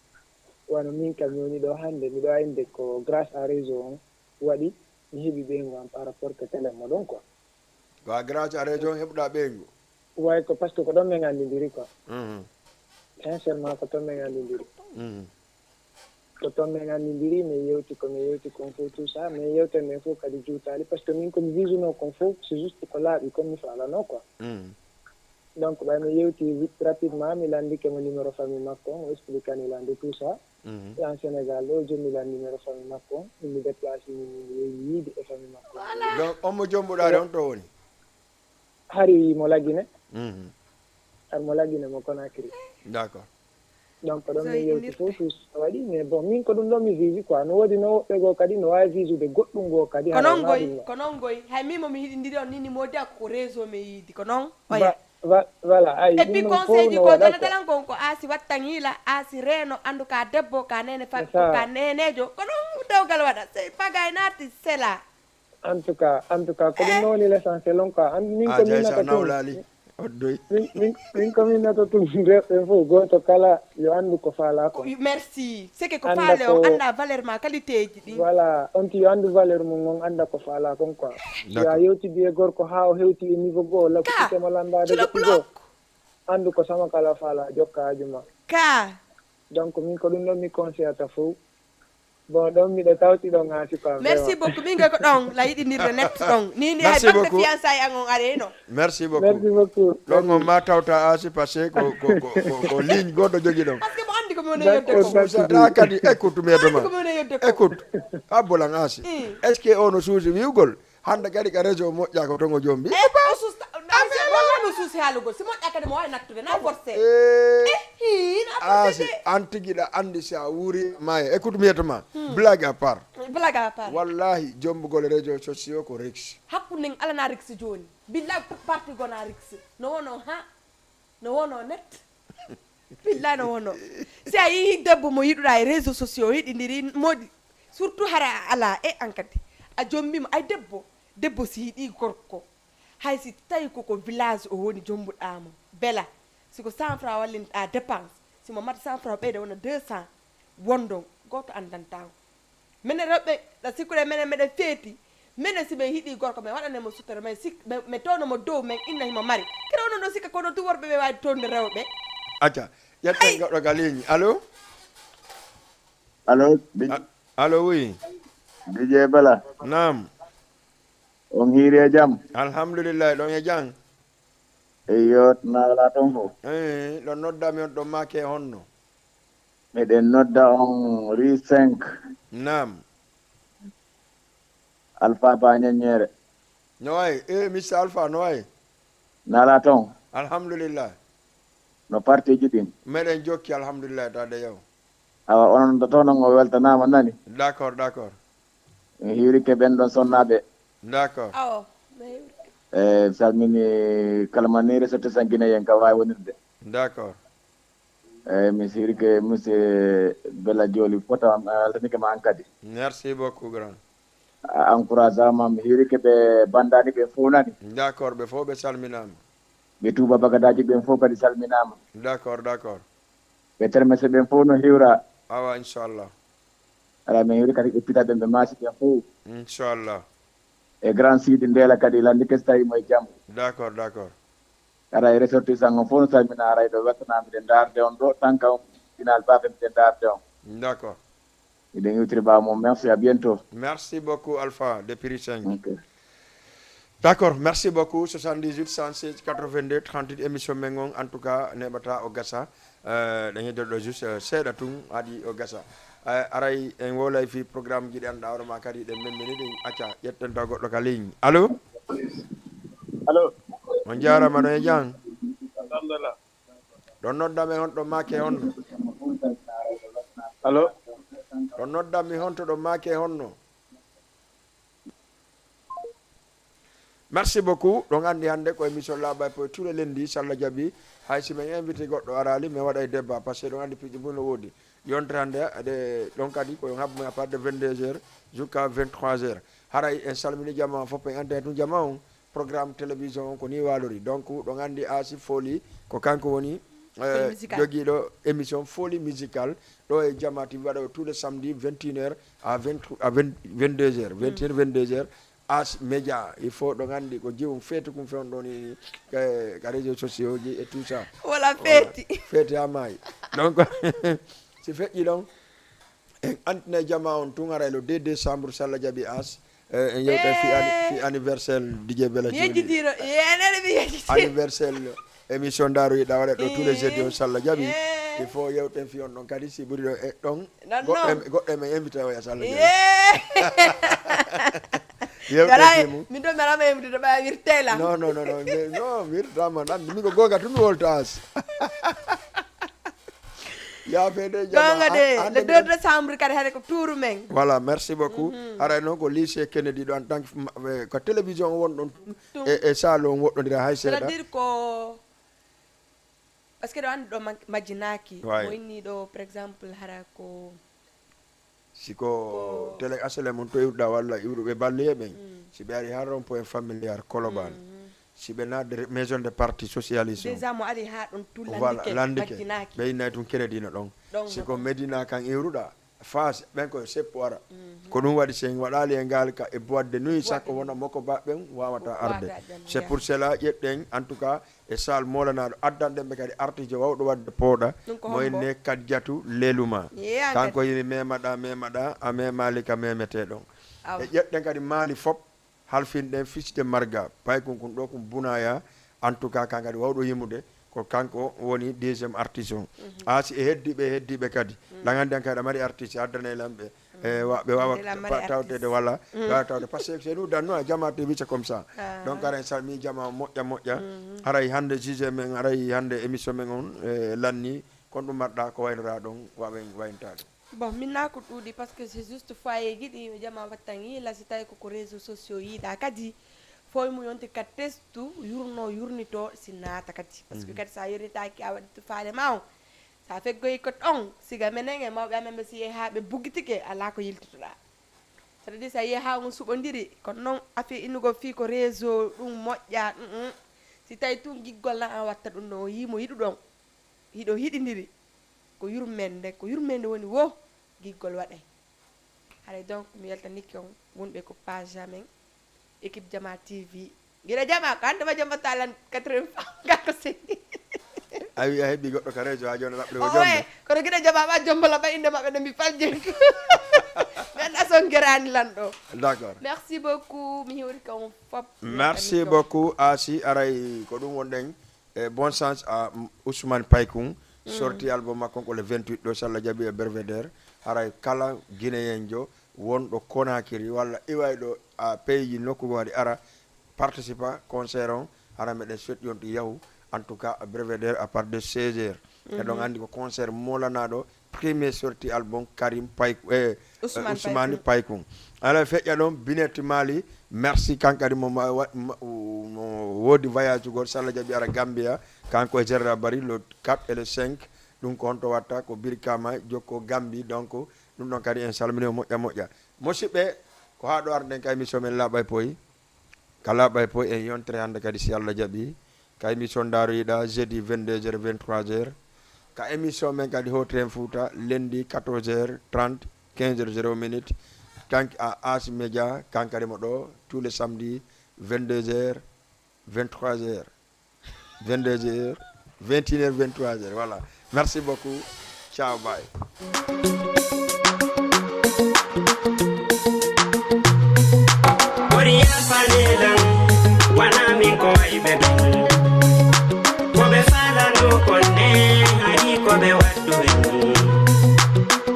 wano min kam mi woni ɗo hannde miɗo ayinde ko grâce à réseau on waɗi mi heɓi ɓeyngu am par rapport que télé mo ɗon quoi. Ko a grâce à région heɓɗa ɓeyngu. Way ko parce que ko ɗon min anndindiri quoi. Sincèrement ko ton min anndindiri. Ko toon min anndindiri, min yewti ko min yewti kon fof, tout ça, mais yewtere nden fof kadi juutaali, parce que min ko mi wisuno kon fof, c'est juste ko laaɓi kon mi faalano quoi. Donc ɓay mi yewti vite rapidement, mi lanndike mo numéro famille makko on, o expliquani lande tout ça. Yan Sénégal ɗo, jommi lan numéro famille makko on, mi déplace mi, mi yehi yiide e famille makko on. Donc on mo jombuɗaade on to woni? Hari mo Lagine. Hari mo Lagine mo Conakry. D'accord. Donc ɗon mi yewti fof, tout ça waɗi, mais bon, min ko ɗum ɗon mi visi quoi. No woodi no woɓɓe goo kadi no waawi visude goɗɗum goo kadi. Ko noon goy, ko noon goy. Hay min mo mi hiɗindiri on ni, ni moodi akko ko réseau mi yiidi ko noon. Oya. Voilà. Ay, et puis conseil ji ko dana dalan kon ko aasi wattan hiila, aasi reeno, anndu ka debbo, ka nene fa, ka nenejo, ko noon dewgal waɗa. Sey pagay naati sela. En tout cas, en tout cas, ko ɗum woni l'essentiel on quoi. An min ko min nata tun. Min, min, min ko min nata tun, rewɓe fof gooto kala yo anndu ko faala ko. Merci. Seke ko faale on, annda valeur ma, qualité ji ɗin. Voilà, on ti yo anndu valeur mum on, annda ko faala kon quoi. Yo a yewtidi e gorko haa o hewti e niveau goo, la ko sike mo lanndaade goɗɗi goo. Anndu ko sama kala faala, jokka haaju ma. Ka. Donc min ko ɗum ɗon mi conseillata fof. Bon, ɗon miɗo tawti ɗon, Aasi quoi. Merci beaucoup. Min ko ɗon la yiɗinirde net ɗon. Ni ni hay batte fiançailles an on areyno. Merci beaucoup. Merci beaucoup. Ɗon on ma tawta Aasi parce que ko, ko, ko, ko, ko ligne goɗɗo jogi ɗon. Parce que mo anndi ko mi woni yodde ko. Suusata kadi, écoute, mi yeddoma. Écoute, a bolan Aasi. Est-ce que ono suusi wi'ugol hannde kadi ka réseau moƴƴa ko toon o jombi? E o suusta, walla no suusi haalugol. Si moƴƴa kadi mo waawi nattude, na forcé. Eh, hii, na forcé. Aasi, an tigi ɗa anndi si a wuuri maaye. Écoute, mi yeddoma. Blague à part. Blague à part. Wallahi, jombugol réseaux sociaux ko risque. Hakkunde en alana risque jooni. Billahi, parti gona risque. No wono ha, no wono net. Billahi no wono. Si a yii debbo mo yiɗuɗa e réseaux sociaux, o yiɗindiri moodi. Surtout hara a ala e an kadi. A jombima, ay debbo, debbo si yiɗi gorko. Hay si tawi koko village o woni jombuɗa mo. Bela, si ko cent francs wallinɗa dépense, si mo mata cent francs ɓeyda wona deux cents, wondon, gooto andantaako. Minen rewɓe, ɗa sikkude minen meɗen feeti. Minen si ɓe hiɗi gorko, ɓe waɗane mo suttoro, mais sik-, ɓe, ɓe towno mo dow, men inna himo mari. Kadi onon ɗo sikka ko onon tun worɓe ɓe waawi townude rewɓe. Acca, ƴetten goɗɗo ka ligne. Allo? Allo? Allo, oui. D J Bala. Naam. On hiiri e jam? Alhamdulillahi, ɗon e jam. Eyyo, na ala toon fof. Eh, ɗon nodda mi on ɗon maake honno? Miɗen nodda on rue cinq. Naam. Alpha Ba Ñaññeere. No wayi? Eh, Mister Alpha, no wayi? Na ala toon? Alhamdulillah. No partiji ɗin? Meɗen jokki, alhamdulillah, taade yaw. Awa, onon ɗo toon on o weltanaama nani? D'accord, d'accord. Mi hiirike ɓen ɗon sonnaaɓe. D'accord. Awo, mi hiirike. E, salmini kala ma ni ressortissant guinéen ka waawi wonirde. D'accord. E, mi hiirike monsieur Bella Dioli fota, mi weltanike ma an kadi. Merci beaucoup, grand. A encourage ama, mi hiirike ɓe bandani ɓe fof nani. D'accord, ɓe fof ɓe salminaama. Ɓe Touba Bagadaji ɓen fof kadi salminaama. D'accord, d'accord. Ɓe termese ɓen fof no hiwra. Awa, inchallah. Ala, min hiwri kadi ɓe pita ɓen ɓe maasi ɓen fof. Inchallah. E grand sidi Ndela kadi landi kesi tawi mo e jam. D'accord, d'accord. Ara e ressortissant on fof no salmina, ara e ɗo weltanaa miɗen ndaarde on ɗo, tan kam final bafe miɗen ndaarde on. D'accord. Miɗen iwtiri ɓaawo mum. Merci, à bientôt. Merci beaucoup, Alpha, depuis Rue cinq. Ok. D'accord, merci beaucoup. Soixante-dix-huit, cent seize, quatre-vingt-deux, trente-huit, émission men on, en tout cas, neɓata o gasa. Euh, ɗen heddo ɗo juste, euh, seeɗa tun, haɗi o gasa. Euh, aray, en wolay fi programme ji ɗi annduɗa hoore ma kadi, ɗen memmini ɗin. Acca, ƴetten taw goɗɗo ka ligne. Allo? Allo? On jaarama, ɗon e jam? Alhamdulillah. Ɗon nodda mi honto maake honno? Allo? Ɗon nodda mi honto ɗon maake honno? Merci beaucoup. Ɗon anndi hannde ko émission Laaɓa e Poy tous les lundis, so Allah jaɓi. Hay si min invité goɗɗo araali, min waɗay débat, parce que ɗon anndi piiji mum no woodi. Yontere hannde, ade, ɗon kadi ko yo habbo à partir de vingt-deux heures jusqu'à vingt-trois heures. Haray en salmini jamaa fof, en anndi tun jamaa on. Programme télévision on ko ni waalori. Donc, ɗon anndi Aasi Fooli ko kanko woni, eh, jogiiɗo émission Fooli Musical. Ɗo e Jamaa T V waɗa tous les samedis, vingt et une heures à vingt, à vingt, vingt-deux heures, vingt et une, vingt-deux heures. As Média, il faut ɗon anndi ko jiwum feeti kum fewndo ɗon ni, ka, ka réseaux sociaux ji et tout ça. Wala feeti. Feeti haa maayi. Donc, si feƴƴi ɗon, En antinay jama on tun haray le deux décembre, so Allah jaɓi, As. Eh, en yewta fi, ani- fi anniversaire D J Bella Joli. Yejjitiino, yenere mi yejjiti. Anniversaire émission Daaru Yiɗa waɗa ɗo tous les jeudis on, so Allah jaɓi. Il faut yewten fi on ɗon kadi, si ɓuri ɗo e ɗon. Goɗɗo e men invité oya, so Allah jaɓi. Yewten fi mum. Min ɗo mi alama invité, ɓaya wirtela. Non, non, non, non, mais non, wirtama, nan, mi ko gonga tun mi wolta, As. Yaafeede jama. Gonga de, le deux décembre kadi hade ko tuuru men. Voilà, merci beaucoup. Haray noon ko lycée Kennedy ɗo en tant que, eh, ko télévision on won ɗon e, e salle on woɗɗondira hay seeɗa. C'est-à-dire ko, parce que ɗo anndi ɗo ma-, majjinaaki. Mo inni ɗo, par exemple, hara ko Si ko télé H L M on to iwruɗa walla iwruɓe banlieue ɓen, si ɓe ari ha rond point familial Colobane, si ɓe naatde re- maison de parti socialiste on, déjà mo ari ha ɗon tu voilà, landike, landike, majjinaaki. Ɓe innay tun Kennedy no ɗon. Si ko Médina kan iwruɗa, Faas, ɓen ko seppo ara. Ko ɗum waɗi, si en waɗaali e ngal ka e boîte de nuit, sakko wona moko ba ɓen wawata arde. C'est pour cela, ƴeɗɗen, en tout cas, e salle moolanaɗo, addanɗen ɓe kadi artiste wawɗo waɗde pooɗa. Mo inne Kadjatu Leluma. Kanko yimi memaɗa, memaɗa, a memaali ka memeteɗon. E ƴeɗɗen kadi Mali fop, halfinɗen Fils de Marga, Paykun kun ɗo kun Bunaya, en tout cas kan kadi wawɗo yimude, ko kanko woni deuxième artiste on. A si e heddiɓe, e heddiɓe kadi. Ɗan anndi an kadi a mari artiste, addanay lan ɓe. E wa- ɓe wawa tawtede wala ɓe wawa tawde, parce que c'est nous dans nous, a jama T V, c'est comme ça. Donc ara en salmi jama moƴƴa moƴƴa. Haray hannde sujet men, haray hannde émission men on, e lanni kon ɗum marɗa ko waynora ɗon wawen wayntaɗo. Bon, min na ko ɗuuɗi, parce que c'est juste foyer ji ɗi yo jama wattan yiila, si tawi koko réseau sociaux yiiɗa kadi foy mu yonti ka testu yurno yurnito si naata kadi, parce que kadi sa yurnitaki a waɗi faale ma on. Sa feggoyi ko ɗon, siga menen e mawɓe amen ɓe si yehi haa ɓe buggitike, alaa ko yiltitoɗaa. C'est-à-dire, si a yehi haa on suɓondiri, kono noon affaire innugol fii ko réseau ɗum moƴƴa, ɗum, ɗum. Si tawi tun giggol na an watta ɗum ɗo, o yii mo yiɗuɗon, hiɗo hiɗindiri, ko yurmende, ko yurmende woni wo giggol waɗay. Haray donc, mi weltanike on wonɓe ko page amen, équipe Jama T V. Gila jama, ko hannde ma jomba talan quatrième fois, ngal ko seni. A wi a heɓi goɗɗo ka réseau, a jona laɓɓe ko jomba. Kono gila jama ma jomba laɓa innde maɓɓe nde mi falje. Mi annda son gerani lan ɗo. D'accord. Merci beaucoup, mi hiwri ka on fop. Merci beaucoup, Asi, aray ko ɗum wonɗen. E bon sens à Ousmane Paykun, sorti album makko on ko le vingt-huit ɗo, so Allah jaɓi e Belvédère. Haray kala Guinéen jo wonɗo Conakry walla iwayɗo a pays ji nokku goo waɗi ara participa concert on, hara meɗen sotti on to yahu, en tout cas Belvédère à partir de seize heures. Eɗon anndi ko concert molanaɗo premier sorti album Karim Pay, eh, Ousmane Ousmane Paykun. Ala feƴƴa ɗon, Binet Mali, merci, kankadi mo ma- wa- ma- mo woodi voyage gol, so Allah jaɓi ara Gambia, kanko e Gerda Bari, le quatre et le cinq, ɗum ko honto watta ko Birkama, jokko Gambi, donc ɗum ɗon kadi en salmini o moƴƴa moƴƴa. Musidɓe, ko haa ɗo arden ka émission men Laaɓa e Poyi. Ka Laaɓa e Poyi en yontere hannde kadi, si Allah jaɓi, ka émission Ndaaroyiɗa, jeudi vingt-deux heures, vingt-trois heures. Ka émission men kadi Hotiren Fouta, lundi quatorze heures trente, quinze heures zéro minute. Thank à As Media, kankadi mo ɗo, tous les samedis, vingt-deux heures, vingt-trois heures. Vingt-deux heures, vingt et une heures, vingt-trois heures, voilà. Merci beaucoup. Ciao, bye. Ɓuri yaafaneelan, wona min ko wayɓe ɓen. Ko ɓe faalano kon ne, hari ko ɓe waɗɗu en.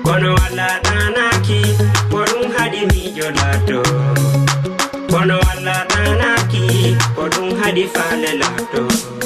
Kono Allah ɗaanaaki, ko ɗum haɗi miijo laatoo. Kono Allah ɗaanaaki, ko ɗum haɗi faale laatoo.